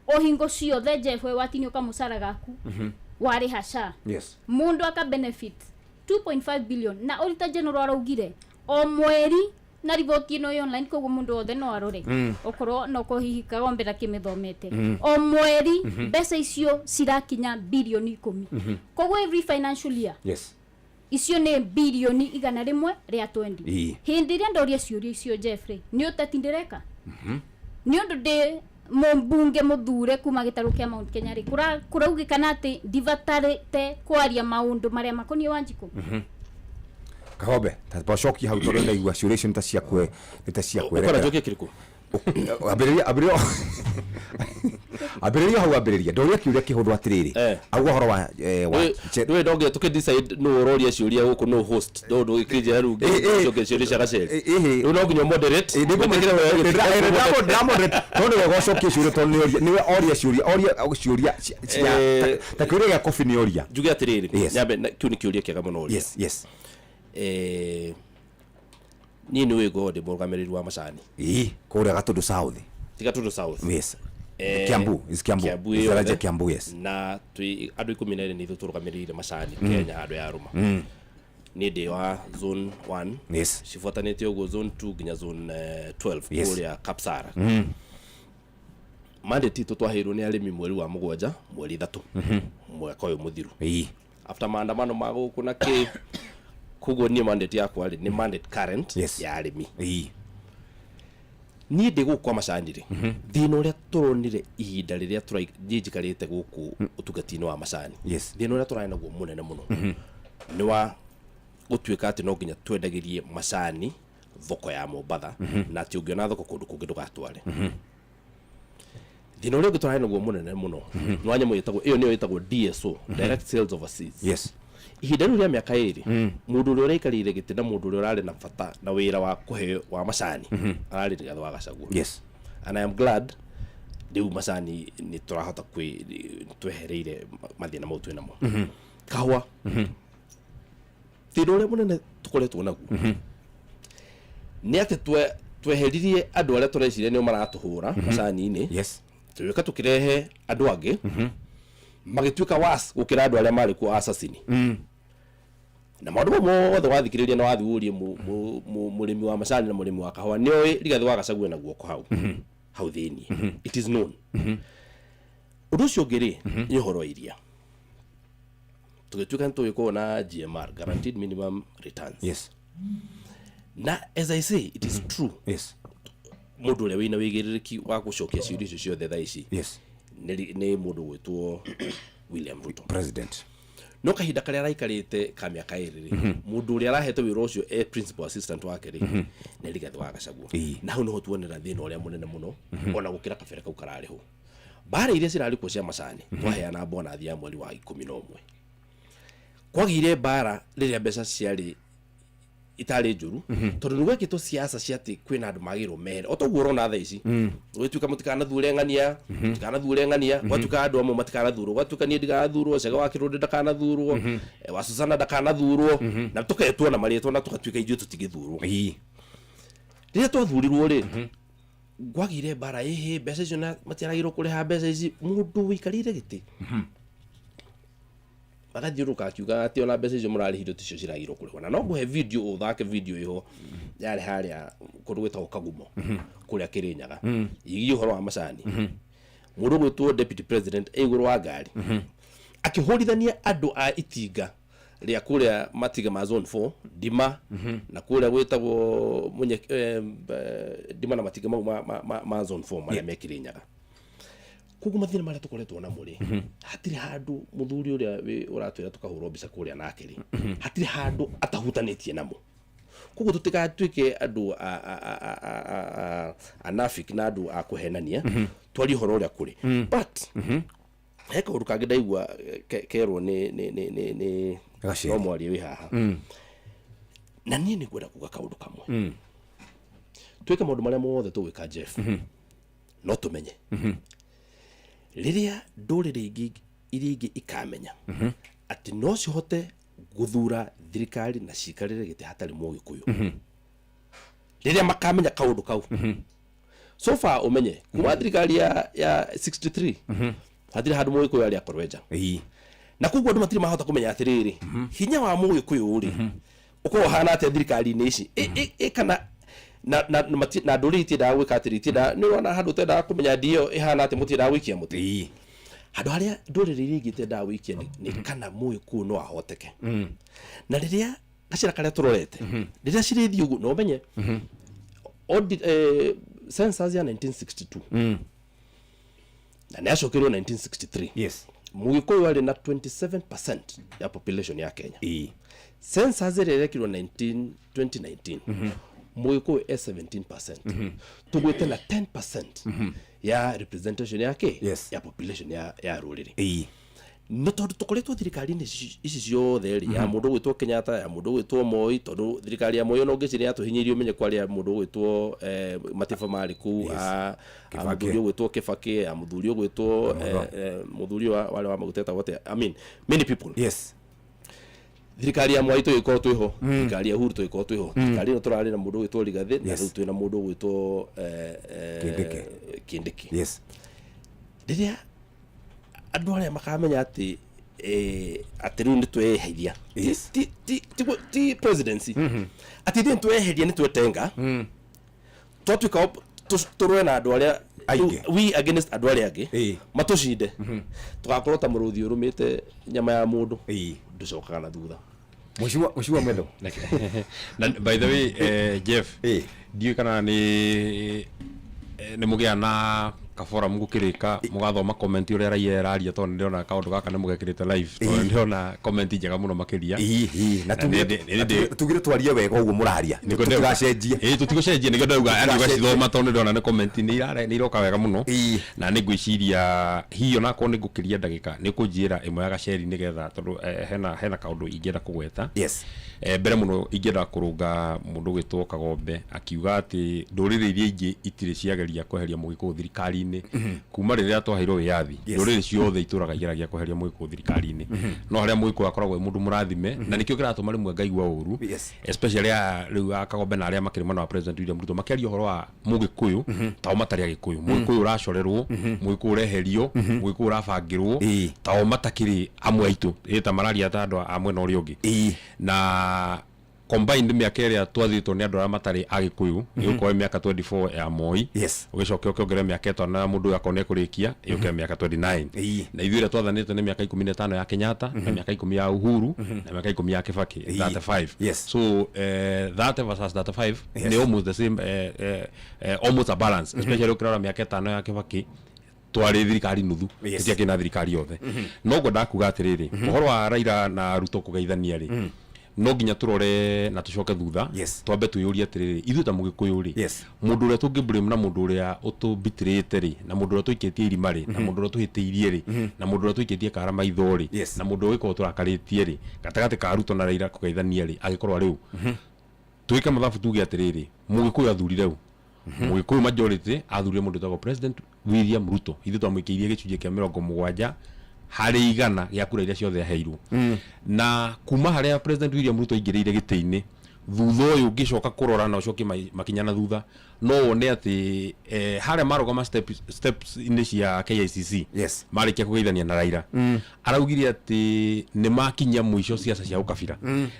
o hingo ciothe, Jeff, we watinio kamũcara gaku warĩha SHA, mũndũ aka benefit 2.5 billion, na Auditor General araugire o mweri, na riboti ĩno ĩ online, koguo mũndũ wothe no arore, okorwo no ko hihi Kagombe ndakĩmĩthomete. O mweri mbeca icio cirakinya birioni 10. Koguo every financial year icio nĩ birioni 120. Hĩndĩ ĩrĩa ndoria ciũria icio, Jeffrey, nĩ ũteti ndĩreka, nĩ ũndũ ndĩ mũmbunge mũthure kuma gĩtarũ kĩa Mount Kenya rĩ, kũraugĩkana atĩ ndibatarĩte kwaria maũndũ marĩa makoniĩ Wanjikũ. Kagombe, ta bacokia hau, tondũ ndaigua ciũria icio nĩ ta ciakwe, nĩ ta cia Ũkwenda kwerekera. njokie kĩrĩkũ? Ambĩrĩria, ambĩrĩria, ambĩrĩria hau, ambĩrĩria. Ndoria kĩũria kĩhũthũ atĩrĩrĩ, auga ũhoro wa Nĩwe no nginya tũkĩ decide nũ ũroria ciũria gũkũ, nũ host, nũ ndũgĩkĩnjĩra rĩu njokie ciũria cia Gaceri. Rĩu no nginya moderate. Wĩtĩkĩre we. No nĩ wega ũcokie ciũria, tondũ nĩwe oria ciũria, oria ciũria ta kĩũria gĩa kobi nĩ oria. Njuge atĩrĩrĩ, nyambe kĩu nĩ kĩũria kĩega mũno ũria. Niĩ nĩ wĩgoo ndĩ mũrũgamĩrĩri wa macani. Ĩĩ, kũrĩa Gatũndũ South. Ti Gatũndũ South. Kiambu, is Kiambu. Kiambu Is ĩyo Daraja yothe. Kiambu, yes. Na twĩ andũ 12 nĩ ithuĩ tũrũgamĩrĩire macani Kenya handũ ya rũma. Niĩ ndĩ wa zone 1. Cibuatanĩte ũguo zone 2 nginya zone 12. Kũrĩa Kapsara. Mandate itũ twaheirwo nĩ arĩmi mweri wa mũgwanja, mweri 3, mwaka ũyũ mũthiru, after maandamano ma gũkũ na kĩ. Koguo niĩ mandate yakwa rĩ, nĩ mandate current ya arĩmi. Niĩ ndĩ gũkũ kwa macani rĩ, thĩna ũrĩa tũronire ihinda rĩrĩa niĩ njikarĩte gũkũ ũtungati-inĩ wa macani, thĩna ũrĩa tũrarĩ naguo mũnene mũno nĩ wa gũtuĩka atĩ no nginya twendagĩrie macani thoko ya Mombatha, na atĩ ũngĩona thoko kũndũ kũngĩ ndũgatware. Thĩna ũrĩa ũngĩ tũrarĩ naguo mũnene mũno nĩ wa nyamũ ĩtagwo, ĩyo nĩyo ĩtagwo DSO, direct sales overseas. Ihinda rĩu rĩa mĩaka 2, mũndũ ũrĩa ũraikarĩire gĩtĩ na mũndũ ũrĩa ũrarĩ na bata na wĩra wa kũheo wa macani ararĩ Rigathĩ wa Gachagua. And I am glad rĩu macani nĩ tũrahota kwĩ twehereire mathĩna mau twĩ namo. Kahũa, thĩna ũrĩa mũnene tũkoretwo naguo nĩ atĩ tweheririe andũ arĩa tũreciria nĩo maratũhũra macani-inĩ, tũgĩũka tũkĩrehe andũ angĩ magĩtuĩka was gũkĩra andũ arĩa marĩ kuo assassin. Na maũndũ mau mothe wathikĩrĩria na wathiĩ ũrie mũrĩmi wa macani na mũrĩmi wa kahũa, nĩoĩ Rigathĩ wa Gachagua na guoko hau hau thĩiniĩ. It is known. Ũndũ ũcio ũngĩ rĩ, nĩ ũhoro wa iria. Tũgĩtuĩka nĩ tũgĩkorwo na GMR, guaranteed minimum returns. Na as I say, it is true, mũndũ ũrĩa wĩna wĩigĩrĩrĩki wa gũcokia ciũria icio ciothe thaa ici nĩ mũndũ gwĩtwo William Ruto, president. No kahinda karĩa araikarĩte ka mĩaka 2 rĩ, mũndũ ũrĩa arahete wĩra ũcio e principal assistant wake rĩ, nĩ Rigathĩ wa Gachagua. Na hau nĩho tuonera thĩna ũrĩa mũnene mũno, ona gũkĩra kabere kau kararĩ ho. Mbara iria cirarĩ kuo cia macani, twaheana bonathi ya mweri wa 11, kwagĩire mbara rĩrĩa mbeca ciarĩ itarĩ njũru, tondũ nĩ gwekĩtwo siasa cia atĩ kwĩna andũ magĩrwo mehere. O toguo ũrona thaa ici gwĩtuĩka mũtikanathure ng'ania, mũtikanathure ng'ania, gwatuĩka andũ amwe matikanathurwo, gwatuĩka niĩ ndiganathurwo, Cege wa Kĩrũndĩ ndakanathurwo, wa Susana ndakanathurwo, na tũketwo na marĩtwa na tũgatuĩka ithuĩ tũtigĩthurwo. Rĩrĩa twathurirwo rĩ, gwagĩire mbara, ĩhĩ mbeca icio na matiaragĩrwo kũrĩha mbeca ici. Mũndũ wĩikarĩire gĩtĩ agathiũrũrũka akiuga atĩ ona mbeca icio mũrarĩhirwo ticio ciragĩrwo kũrĩhwo. Na no ngũhe video ũthake, video ĩho yarĩ harĩa kũndũ gwĩtagwo Kagumo kũrĩa Kĩrĩnyaga, igiĩ ũhoro wa macani. Mũndũ ũgwĩtwo deputy president e igũrũ wa ngari akĩhũrithania andũ a itinga rĩa kũrĩa matinga ma zone 4 ndima na kũrĩa gwĩtagwo Munye, ndima na matinga mau ma zone 4 marĩa me Kĩrĩnyaga. Koguo mathĩna marĩa tũkoretwo namo rĩ, hatirĩ handũ mũthuri ũrĩa ũratwĩra tũkahũrwo mbica kũrĩa nake rĩ, hatirĩ handũ atahutanĩtie namo. Koguo tũtigatuĩke andũ anafik na andũ a kũhenania, twarie ũhoro ũrĩa kũrĩ. But he kaũndũ kangĩ ndaigua kerwo nĩ Gaceri. no mwaria wĩ haha, na niĩ nĩ ngwenda kuga kaũndũ kamwe. Twĩke maũndũ marĩa mothe tũgwĩka, Jeff, no tũmenye rĩrĩa ndũrĩrĩ ingĩ iria ingĩ ikamenya atĩ no cihote gũthura thirikari na cikarĩre gĩtĩ hatarĩ mũgĩkũyũ, rĩrĩa makamenya kaũndũ kau. So far ũmenye kuma thirikari ya 63 hatirĩ handũ mũgĩkũyũ arĩ akorwo enja, na koguo andũ matirĩ mahota kũmenya atĩrĩrĩ, hinya wa mũgĩkũyũ rĩ ũkorwo ũhana atĩa thirikari-inĩ ici. Ĩ kana na ndũrĩrĩ itiendaga gwĩka atĩrĩ, itiendaga, nĩ ũrona handũ ũtendaga kũmenya ndi ĩyo ĩhana atĩa, mũtiendaga gũikia mũtĩ handũ harĩa ndũrĩrĩ iria ingĩ itendaga gũikia nĩ kana mũgĩkũyũ no ahoteke. Na rĩrĩa gacĩra karĩa tũrorete rĩrĩa cirĩthiĩ ũguo, na ũmenye census ya 1962 na nĩ yacokerirwo 1963, mũgĩkũyũ arĩ na 27% ya population ya Kenya. Census ĩrĩa ĩrekirwo 19 2019, mũgĩkũyũ e 17%, tũgwĩte na 10% ya representation yake ya population ya rũrĩrĩ. Nĩ tondũ tũkoretwo thirikari-inĩ ici ciothe rĩ, ya mũndũ ũgwĩtwo Kenyatta, ya mũndũ ũgwĩtwo Moi, tondũ thirikari ya Moi ona ũngĩciria yatũhinyĩirie, ũmenye kwarĩ ya mũndũ ũgwĩtwo Matiba marĩ kũu, a Kibaki. Mũthuri ũgwĩtwo Kibaki, ya mũthuri ũgwĩtwo mũthuri warĩ wa maguta etagwo atĩa, I mean many people. Thirikari ya Mwai tũgĩkorwo twĩho, thirikari ya Uhuru tũgĩkorwo twĩho, thirikari ĩno tũrarĩ na mũndũ ũgwĩtwo Rigathĩ, na rĩu twĩna mũndũ ũgwĩtwo Kindiki. Kindiki. Rĩrĩa andũ arĩa makamenya atĩ Atĩ rĩu nĩ tweheria ti presidency, atĩ ithuĩ nĩ tweheria, nĩ twetenga, twatuĩka tũrũe na andũ arĩa Aingĩ. We against andũ arĩa angĩ matũcinde, tũgakorwo ta mũrũthi ũrũmĩte nyama ya mũndũ, ndũcokaga na thutha. Mheshimiwa Mwendo. Na by the way, Jeff, ndiũĩ kana nĩ mũgĩa na kaforum gũkĩrĩka mũgathoma comment ũrĩa raia ĩraria, tondũ nĩ ndĩrona kaũndũ gaka nĩ mũgekĩrĩte live, tondũ nĩ ndĩrona comment njega mũno makĩria. Na tugire twarie wega ũguo mũraria. Nĩguo ndĩrauga. Tũtigacenjie. Ĩĩ, tũtigũcenjia, nĩkĩo ndauga yani Tũtigacenjie. ũgacithoma, tondũ nĩ ndĩrona nĩ comment nĩ iroka wega mũno, na nĩ ngwĩciria hihi onakorwo nĩ ngũkĩria ndagĩka nĩ ũkũnjĩra ĩmwe ya gaceri, nĩgetha tondũ hena kaũndũ ingĩenda kũgweta. Mbere mũno ingĩenda kũrũnga mũndũ ũgwĩtwo Kagombe akiuga atĩ ndũrĩrĩ iria ingĩ itirĩ ciageria kweheria mũgĩkũyũ thirikari-inĩ. Kuma rĩrĩa twaheirwo wĩyathi, ndũrĩrĩ ciothe itũraga igeragia kweheria mũgĩkũyũ thirikari-inĩ, no harĩa mũgĩkũyũ akoragwo e mũndũ mũrathime, na nĩkĩo kĩratũma rĩmwe ngaigua ũru, especially aya rĩu a Kagombe na arĩa makĩrĩ mwena wa President William Ruto makĩaria ũhoro wa mũgĩkũyũ tao matarĩ agĩkũyũ, mũgĩkũyũ ũracorerwo, mũgĩkũyũ ũreherio, mũgĩkũyũ ũrabangĩrwo, tao matakĩrĩ amwe aitũ, ĩ ta mararia ta andũ a mwena ũrĩa ũngĩ. Na combined mĩaka ĩrĩa twathĩtwo nĩ andũ arĩa matarĩ agĩkũyũ ĩgũkorwo mĩaka 24 ya Moi, ũgĩcoke ũkĩongerera mĩaka 5 ya mũndũ ũyũ akorwo nĩ ekũrĩkia, ĩũke mĩaka 29, na ithuĩ ĩrĩa twathanĩte nĩ mĩaka 15 ya Kenyatta, na mĩaka 10 ya Uhuru, na mĩaka 10 ya Kibaki, 35. So 30 versus 35 nĩ almost the same, almost a balance, especially ũkĩrora mĩaka 5 ya Kibaki twarĩ thirikari nuthu, tũtiakĩrĩ na thirikari yothe. No ngwendaga kuga atĩrĩrĩ, ũhoro wa Raila na Ruto kũgeithania rĩ, no nginya tũrore na tũcoke thutha, twambe twĩyũrie atĩrĩrĩ, ithuĩ ta mũgĩkũyũ rĩ, mũndũ ũrĩa tũngĩ blame na mũndũ ũrĩa ũtũbitirĩte rĩ, na mũndũ ũrĩa tũikĩtie irima rĩ, na mũndũ ũrĩa tũhĩtĩirie rĩ, na mũndũ ũrĩa tũikĩtie kara maitho rĩ, na mũndũ ũrĩa ũgĩkorwo tũrakarĩtie rĩ, gatagatĩ ka Ruto na Raila kũgeithania rĩ, agĩkorwo rĩu twĩke mathabu tuge atĩrĩrĩ, mũgĩkũyũ athurire ũ? Mũgĩkũyũ majority athurire mũndũ wĩtagwo President William Ruto. Ithuĩ twamũikĩirie gĩcunjĩ kĩa 70% gĩa kura iria ciothe aheirwo. Na kuma harĩa President William Ruto aingĩrĩire gĩtĩ-inĩ thutha ũyũ, ũngĩcoka kũrora na ũcokie makinya na thutha, no wone atĩ harĩa marũgama steps-inĩ cia KICC, marĩkia kũgeithania na Raila, araugire atĩ nĩ makinyia mũico ciaca cia ũkabira.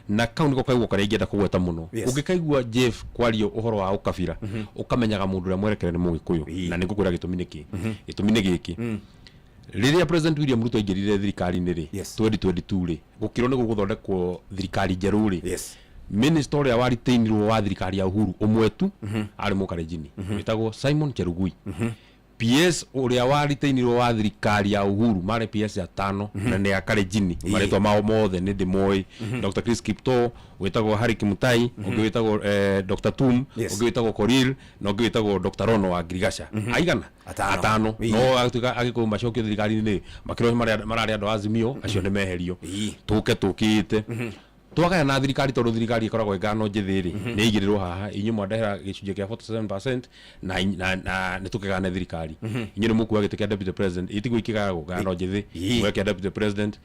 Na kau nĩko kaigua karĩa ingĩenda kũgweta mũno. Ũngĩkaigua Jeff kwario ũhoro wa ũkabira, ũkamenyaga mũndũ ũrĩa mwerekere nĩ mũgĩkũyũ, na nĩ ngũkwĩra gĩtũmi nĩkĩ. Gĩtũmi nĩ gĩkĩ: rĩrĩa President William Ruto aingĩrire thirikari-inĩ rĩ, 2022 rĩ, gũkĩrwo nĩ gũgũthondekwo thirikari njerũ rĩ, minister ũrĩa waritainirwo wa thirikari ya Uhuru ũmwe tu arĩ mũkarenjini wĩtagwo Simon Chelugui. PS ũrĩa waritainirwo wa thirikari ya Uhuru marĩ PS atano, na nĩ akarenjini, marĩtwa mao mothe nĩ ndĩmoĩ: Dr. Chris Kiptoo, wĩtagwo Harry Kimutai, ũngĩ wĩtagwo Dr. Tum, ũngĩ wĩtagwo Korir, na ũngĩ wĩtagwo Dr. Rono wa Girigasha. Aigana? Atano. Atano. No agatuĩka agĩkũyũ macokio thirikari-inĩ makĩrwo mararĩ andũ a Azimio acio nĩ meherio. Tũke tũkĩte twagaya na thirikari, tondũ thirikari ĩkoragwo ĩngano njĩthĩ rĩ, nĩ ĩigĩrĩrwo haha, inyuĩ mwandehera gĩcunjĩ kĩa 47% na nĩ tũkĩgane thirikari. Inyuĩ nĩ mũkuoya gĩtĩ kĩa deputy president, itiguo ikĩgayagwo ngano njĩthĩ, muoe kĩa deputy president,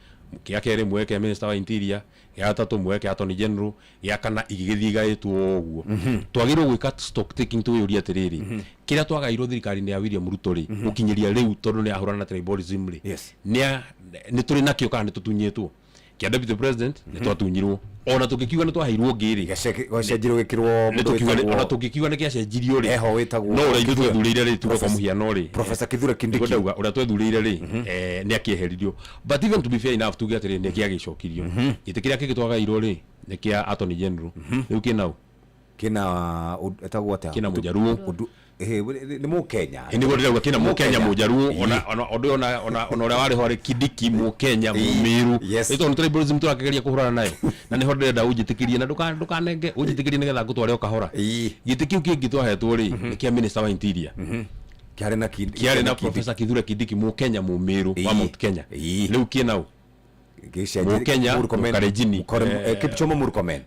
gĩa kerĩ muoe kĩa minister wa interior, gĩa gatatũ muoe kĩa attorney general, gĩa kana, igĩgĩthiĩ igaĩtwo ũguo. Twagĩrĩirwo gwĩka stock taking, twĩyũrie atĩrĩrĩ, kĩrĩa twagairwo thirikari-inĩ ya William Ruto rĩ, gũkinyĩria rĩu, tondũ nĩ ahũrana na tribalism rĩ, nĩ tũrĩ nakĩo kana nĩ tũtunyĩtwo? Kĩa deputy president nĩ twatunyirwo, ona tũngĩkiuga nĩ twaheirwo ngĩ rĩ, Gĩcenjirio gĩkĩrwo nĩ mũndũ tũkiuga ona wĩtagwo tũngĩkiuga nĩ kĩacenjirio rĩ, Eho wĩtagwo no ũrĩa ithuĩ Kithure. twethurĩire rĩ, tuge kwa mũhiano rĩ, Professor Kithure Kindiki. Nĩguo ndauga ũrĩa twethurĩire rĩ, nĩ akĩeheririo. But even to be fair enough, tuge atĩrĩ, nĩ kĩagĩcokirio. Gĩtĩ kĩrĩa kĩngĩ twagairwo rĩ, nĩ kĩa attorney general. Rĩu kĩnau? Kĩna etagwo atĩa? Kĩna mũjaruo. Nĩ mũkenya. Ĩ, nĩguo ndĩrauga kĩna mũkenya mũjaruo, ona ũndũ ona ũrĩa warĩ ho arĩ Kindiki, mũkenya mũmĩru. Ĩ tondũ tribalism tũrakĩgeria kũhũrana nayo, na nĩho ndĩrenda ũnjĩtĩkĩrie na ndũkanenge, ũnjĩtĩkĩrie nĩgetha ngũtware o kahora. Gĩtĩ kĩu kĩngĩ twahetwo rĩ, nĩ kĩa minister wa interior. Kĩarĩ na kĩarĩ na Professor Kithure Kindiki, mũkenya mũmĩru wa Mount Kenya. Rĩu kĩnau? Mũkenya mũkarenjini. Kipchumba Murkomen.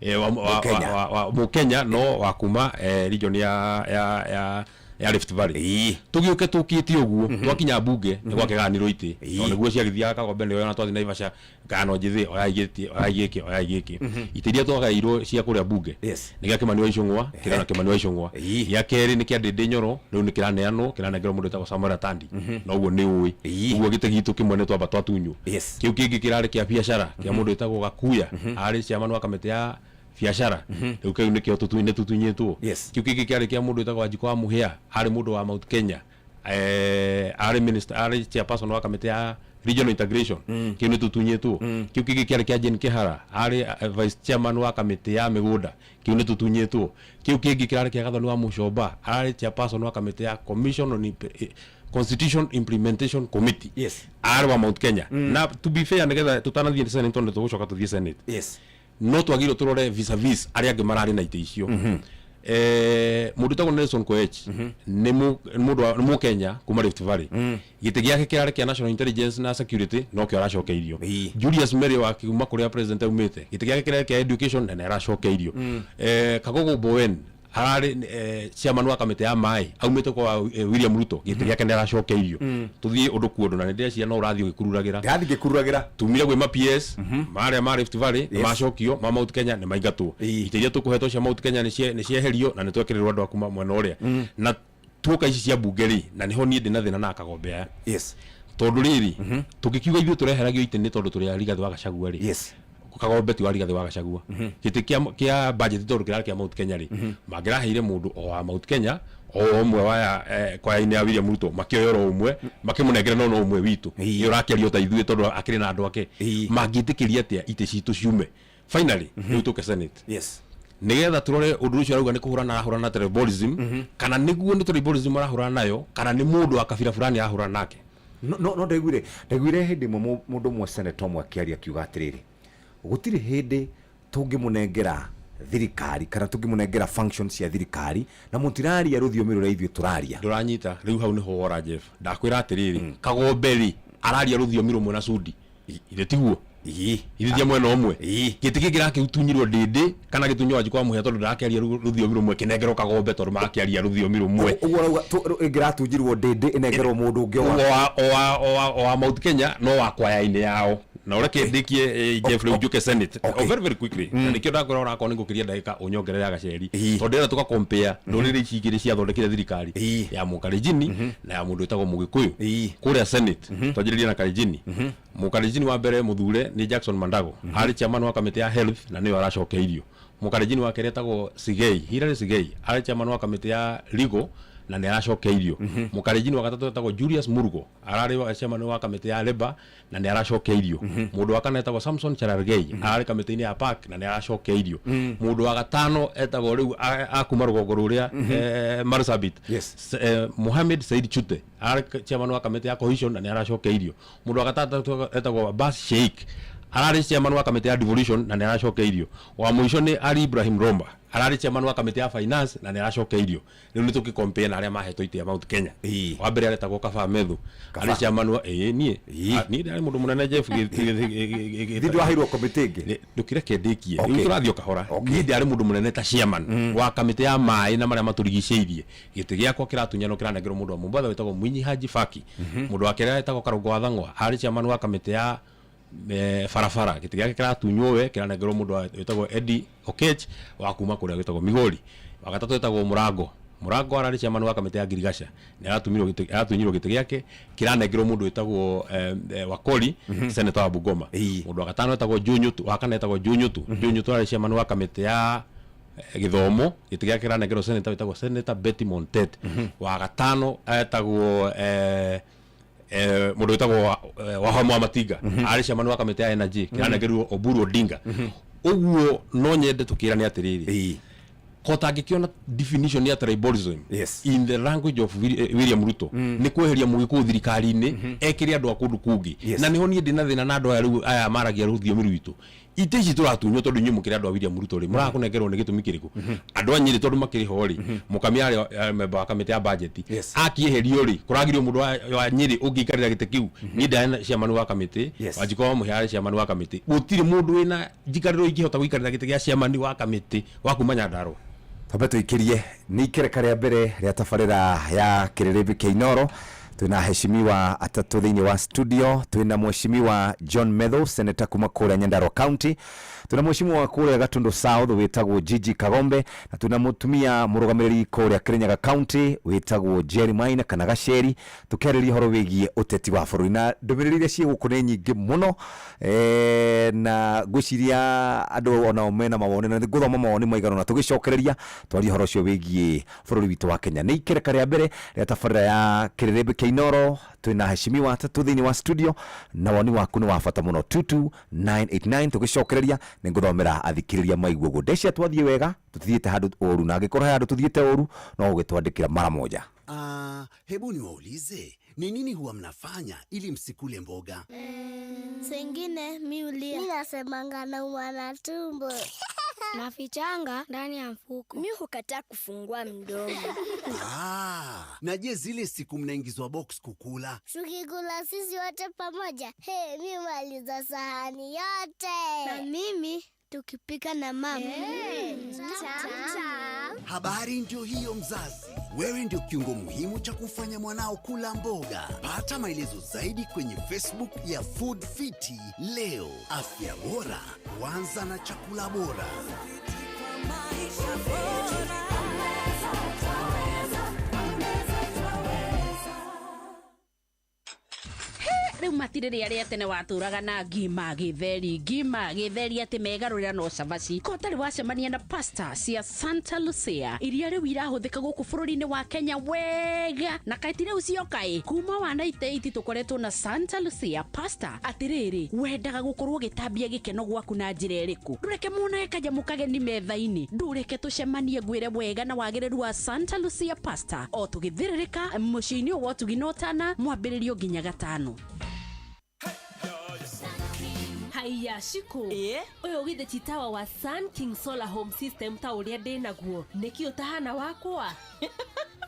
Mũkenya no wa kuma region ya ya ya Ya Rift Valley tũgĩũke tũkĩte ũguo twakinya mbunge nĩ gwakĩgayanirwo itĩ tondũ nĩguo ciagĩthiaga Kagombe nĩwe ona twathiĩ Naivasha ngayano njĩthĩ oyai gĩtĩ oyai gĩkĩ oyai gĩkĩ. Itĩ iria twagaĩirwo cia kũrĩa mbunge nĩ gĩa Kĩmani wa Ichung'wa kĩrĩa na Kĩmani wa Ichung'wa, gĩa kerĩ nĩ kĩa Ndĩndĩ Nyoro, rĩu nĩ kĩraneanwo kĩranengerwo mũndũ wĩtagwo Samuel Atandi na ũguo nĩ ũĩ ũguo gĩtĩ gitũ kĩmwe nĩ twamba twatunywo. Kĩu kĩngĩ kĩrarĩ kĩa biacara kĩa mũndũ wĩtagwo Gakuya, arĩ chairman wa kamĩtĩ ya biacara, rĩu kĩu nĩkĩo nĩ tũtunyĩtwo. Kĩu kĩngĩ kĩarĩ kĩa mũndũ wĩtagwo Wanjikũ wa Mũhĩa, arĩ mũndũ wa Mount Kenya, arĩ minister, arĩ chairperson wa kamĩtĩ ya regional integration, kĩu nĩ tũtunyĩtwo. Kĩu kĩngĩ kĩarĩ kĩa Jane Kĩhara, arĩ vice chairman wa kamĩtĩ ya mĩgũnda, kĩu nĩ tũtunyĩtwo. Kĩu kĩngĩ kĩrarĩ kĩa Gathoni wa Mũcomba, ararĩ chairperson wa kamĩtĩ ya commission on Constitution Implementation Committee, arĩ wa Mount Kenya. Na to be fair, nĩgetha tũtanathiĩ Senate, tondũ tũgũcoka tũthiĩ Senate, no twagĩrĩirwo tũrore vis-a-vis arĩa angĩ mararĩ na itĩ icio. Mũndũ ũtagwo Nelson Koech nĩ mũndũ nĩ Mũkenya kuma Rift Valley, gĩtĩ gĩake kĩrarĩ kĩa National Intelligence na Security, nokĩo aracokeirio. Julius Mary wa kuma kũrĩa president aumĩte, gĩtĩ gĩake kĩrarĩ kĩa education na nĩ aracokeirio. Kagogo Bowen ararĩ chairman wa kamĩtĩ ya maĩ, aumĩte kwa William Ruto, gĩtĩ gĩake nĩ aracokeirio. Tũthiĩ ũndũ ku ũndũ na nĩ ndĩreciria no ũrathiĩ ũgĩkururagĩra. Ndĩrathiĩ ngĩkururagĩra. Tumire gwĩ ma PS marĩa ma Rift Valley nĩ macokio, ma Mount Kenya nĩ maingatwo. Itĩ iria tũkũhetwo cia Mount Kenya nĩ cieherio na nĩ twekĩrĩrwo andũ a kuma mwena ũrĩa. Na tuoka ici cia mbunge rĩ, na nĩho niĩ ndĩ na thĩna na Kagombe aya, tondũ rĩrĩ, tũngĩkiuga ithuĩ tũreheragio itĩ nĩ tondũ tũrĩ a Rigathĩ wa Gachagua rĩ, Kagombe ti wa Rigathĩ wa Gachagua. Gĩtĩ kĩa budget, tondũ kĩrarĩ kĩa Mount Kenya rĩ, mangĩraheire mũndũ o wa Mount Kenya o ũmwe waya kwaya-inĩ ya William Ruto, makĩoya oro ũmwe makĩmũnengere, no ũmwe witũ nĩ ũrakĩaria ta ithuĩ tondũ akĩrĩ na andũ ake. Mangĩtĩkĩria atĩa itĩ citũ ciume? Finally, rĩu tũke Senate nigetha turore ũndũ ũcio arauga nĩ kũhũrana arahũrana na tribalism, kana nĩguo nĩ tribalism arahũrana nayo, kana nĩ mũndũ wa kabira fulani arahũrana nake. No ndaiguire hĩndĩ ĩmwe mũndũ ũmwe, senator ũmwe, akĩaria akiuga atĩrĩrĩ, gũtirĩ hĩndĩ tũngĩmũnengera thirikari kana tũngĩmũnengera functions cia thirikari na mũtiraria rũthiomi rũrĩa ithuĩ tũraria. Ndũranyita rĩu hau nĩho wora, Jeff. Ndakwĩra atĩrĩrĩ, Kagombe rĩ, araria rũthiomi rũmwe na Sudi, ithe tiguo ithithia mwena ũmwe? Gĩtĩ gĩkĩ kĩrakĩtunyirwo Ndĩndĩ kana gĩtunywo Wanjikũ wa Mũhĩa tondũ ndarakĩaria rũthiomi rũmwe, kĩnengerwo Kagombe tondũ marakĩaria rũthiomi rũmwe? Ũguo ũrauga ĩngĩratunjirwo Ndĩndĩ ĩnengerwo mũndũ ũngĩ o o wa Mount Kenya, no wa kwaya-inĩ yao. Na ũreke ndĩkie, Jeff, rĩu njũke Senate o very very quickly, na nĩkĩo ndakwĩra onakorwo nĩ ngũkĩria ndagĩka ũnyongerere gaceri, tondũ ndĩrenda tũka compare ndũrĩrĩ ici igĩrĩ ciathondekire thirikari ya Mũkalenjini na ya mũndũ wĩtagwo Mũgĩkũyũ kũrĩa Senate. Twanjĩrĩrie na Kalenjini. Mũkalenjini wa mbere mũthure nĩ Jackson Mandago, arĩ chairman wa kamĩtĩ ya health na nĩyo aracokeirio. Mũkalenjini wa kerĩ etagwo Sigei, Hilary Sigei, arĩ chairman wa kamĩtĩ ya legal na nĩ aracokeirio. Mũkalenjini wa gatatũ etagwo Julius Murugo, ararĩ chairman wa kamĩtĩ ya labor na nĩ aracokeirio. Mũndũ wa kana etagwo Samson Cherargei, ararĩ kamĩtĩ-inĩ ya park na nĩ aracokeirio. Mũndũ wa gatano etagwo rĩu akuma rũgongo rũrĩa, Marsabit, Mohamed Said Chute, ararĩ chairman wa kamĩtĩ ya cohesion na nĩ aracokeirio. Mũndũ wa gatandatũ etagwo Abbas Sheikh, ararĩ chairman wa kamĩtĩ ya devolution na nĩ aracokeirio. Wa mũico nĩ Ali Ibrahim Romba, ararĩ chairman wa kamĩtĩ ya finance na nĩ aracokeirio. Rĩu nĩ tũkĩ compare na arĩa mahetwo itĩ ya Mount Kenya. Wa mbere aretagwo Kaba Methu, arĩ chairman wa ĩĩ niĩ ndarĩ mũndũ mũnene, Jeff. Ithuĩ ndwaheirwo komĩtĩ ĩngĩ. Ndũkĩreke ndĩkie. Rĩu tũrathiĩ o kahora. Niĩ ndarĩ mũndũ mũnene ta chairman wa kamĩtĩ ya maĩ na marĩa matũrigicĩirie, gĩtĩ gĩakwa kĩratunyanwo kĩranengerwo mũndũ wa Mombatha wĩtagwo Mwinyi Haji Faki. Mũndũ wa kerĩ etagwo Karũngo wa Thang'wa, arĩ chairman wa kamĩtĩ ya barabara, gĩtĩ gĩake kĩratunywo we kĩranengerwo mũndũ wĩtagwo Eddie Okech wa kuma kũrĩa gwĩtagwo Migori. Wa gatatũ etagwo Mũrango. Mũrango ararĩ chairman wa kamĩtĩ ya Ngirigaca, nĩ aratunyirwo gĩtĩ gĩake kĩranengerwo mũndũ wĩtagwo Wakoli, senator wa Bungoma. Mũndũ wa gatano etagwo Junyutu, wa kana etagwo Junyutu. Junyutu ararĩ chairman wa kamĩtĩ ya gĩthomo, gĩtĩ gĩake kĩranengerwo senator wĩtagwo Senator Betty Montet. Wa gatano etagwo mũndũ wĩtagwo Wahoma wa Matinga, arĩ chairman wa kamĩtĩ ya energy, kĩranengerwo Oburu Odinga. Ũguo no nyende tũkĩrane atĩrĩrĩ, ko tangĩkĩona definition ya tribalism in the language of William Ruto nĩ kweheria Mũgĩkũyũ thirikari-inĩ ekĩre andũ a kũndũ kũngĩ. Na nĩho niĩ ndĩ na thĩna na andũ aya rĩu aya maragia rũthiomi rwitũ. Itĩ ici tũratunywo tondũ inyuĩ mũkĩrĩ andũ a William Ruto rĩ, mũrakũnengerwo nĩ gĩtũmi kĩrĩkũ? Andũ a Nyĩrĩ tondũ makĩrĩ ho rĩ, Mũkami arĩ member wa kamĩtĩ ya budget, akĩeherio rĩ, kũragirio mũndũ wa Nyĩrĩ ũngĩikarĩra gĩtĩ kĩu. Niĩ ndarĩ chairman wa kamĩtĩ. Wanjikũ wa Mũhĩa arĩ chairman wa kamĩtĩ. Gũtirĩ mũndũ wĩna njikarĩro ingĩhota gũikarĩra gĩtĩ gĩa chairman wa kamĩtĩ wa kuma Nyandarũa. Twambe tũikĩrie nĩ ikereka rĩa mbere rĩa tabarĩra ya kĩrĩrĩmbĩ kĩa Inoro. Twĩna heshimiwa atatũ thĩinĩ wa studio. Twĩna mheshimiwa John Methu, senator kuma kũrĩa Nyandarua County. Twĩna mheshimiwa kũrĩa Gatundu South wĩtagwo Gigi Kagombe, na twĩna mũtumia mũrũgamĩrĩri kũrĩa Kirinyaga County wĩtagwo Jerry Maina kana Gaceri, tũkĩarĩrĩria ũhoro wĩgiĩ ũteti wa bũrũri. Na ndũmĩrĩri iria ciĩ gũkũ nĩ nyingĩ mũno, na ngwĩciria andũ onao mena mawoni, na nĩngũthoma mawoni maigana ũna tũgĩcokereria twarie ũhoro ũcio wĩgiĩ bũrũri witũ wa Kenya. Nĩ ikereka rĩa mbere rĩa tabarĩra ya kĩrĩrĩmbĩ kĩa Inoro. Twĩna heshimiwa atatũ thĩinĩ wa studio, na woni waku nĩ wa bata mũno. 22989 tũgĩcokereria nĩ ngũthomera athikĩrĩria maigue ũguo. Ndecia twathiĩ wega, tũtithiĩte handũ ũru, na angĩkorwo he handũ tũthiĩte ũru no ũgĩtwandĩkĩra mara moja. Hebu niwaulize, ni nini huwa mnafanya ili msikule mboga? Sengine mi ulia. Mi nasemanga naumwa na tumbo. Nafichanga ndani ya mfuko. Mi hukataa kufungua mdomo. Na je, zile siku mnaingizwa box kukula? Tukikula sisi wote pamoja, hey, mi maliza sahani yote. Na mimi tukipika na mama. Hey, tamu. Habari ndio hiyo mzazi. Wewe ndio kiungo muhimu cha kufanya mwanao kula mboga. Pata maelezo zaidi kwenye Facebook ya Food Fiti leo. Afya bora huanza na chakula bora. Rĩu matirĩ rĩa tene watũraga na ngima gĩtheri, ngima gĩtheri atĩ megarũrĩra no cabaci. Ko ũtarĩ wacemania na pasta cia Santa Lucia iria rĩu irahũthĩka gũkũ bũrũri-inĩ wa Kenya wega, na kaĩ ti rĩu cioka ĩ. Kuma wa 98 tũkoretwo na Santa Lucia pasta. Atĩrĩrĩ, wendaga gũkorwo ũgĩtambia gĩkeno gwaku na njĩra ĩrĩkũ? Ndũreke monage kanyamũ kageni metha-inĩ, ndũreke tũcemanie ngwĩre wega na wagĩrĩru wa Santa Lucia pasta o tũgĩthĩrĩrĩka mũciĩ-inĩ ũyũ wa ũtugi na ũtana, mwambĩrĩrio nginya gatano. Haiya Shiko. Ũyũ githĩ ti tawa wa Sun King Solar Home System ta ũrĩa ndĩ naguo, nĩkĩ ũtahana wakwa?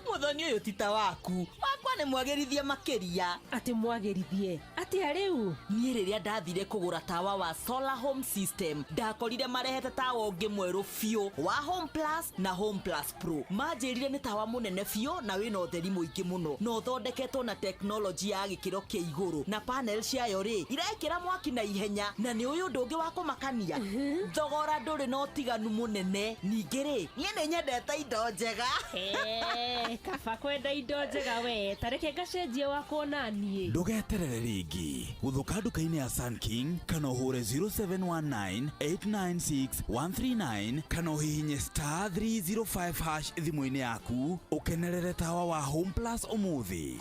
Mũthoni ũyũ ti ta waku, wakwa nĩ mwagĩrithie makĩria. Atĩ mwagĩrithie atĩa rĩu? Niĩ rĩrĩa ndathire kũgũra tawa wa Solar Home System, ndakorire marehete tawa ũngĩ mwerũ biũ wa Home Plus na Home Plus Pro. Manjĩrire nĩ tawa mũnene biũ na wĩna ũtheri mũingĩ mũno, na ũthondeketwo na tekinoronjĩ ya gĩkĩro kĩa igũrũ, na panel ciayo rĩ irekĩra mwaki na ihenya, na nĩ ũyũ ũndũ ũngĩ wa kũmakania, thogora ndũrĩ na ũtiganu mũnene. Ningĩ rĩ, niĩ nĩ nyendete indo njega. Kaba kwenda indo njega we, tareke ngacenjie wakwa na niĩ. Ndũgeterere rĩngĩ, gũthũka nduka-inĩ ya Sun King kana ũhũre 0719 896 139 kana ũhihinye star 305 hash thimũ-inĩ yaku ũkenerere tawa wa Home Plus ũmũthĩ.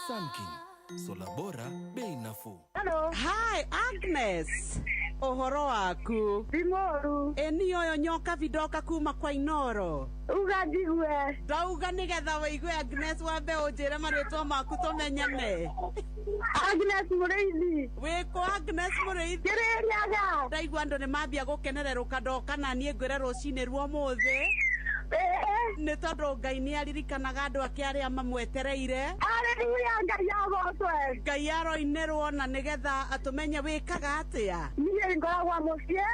Sun King, sola bora, bei nafuu. Hello. Hi Agnes. Ũhoro waku? Ti mũru. Ĩ niĩ ũyũ nyoka vindoka kuma kwa Inoro. Uga njigue. Ndauga nĩgetha wĩigue Agnes, wambe ũnjĩre marĩtwa maku tũmenyane. Agnes Mũrĩithi. Wĩkũ Agnes Mũrĩithi? Kĩrĩnyaga. Ndaigua andũ nĩ mambia gũkenererũka ndoka na niĩ ngwĩre rũcinĩ rwa ũmũthĩ. Nĩ tondũ Ngai nĩ aririkanaga andũ ake arĩa mamwetereire. Haleluya, Ngai agocwe. Ngai aroinĩrwo na nĩgetha atũmenye wĩkaga atĩa. Niĩ ngoragwo mũciĩ.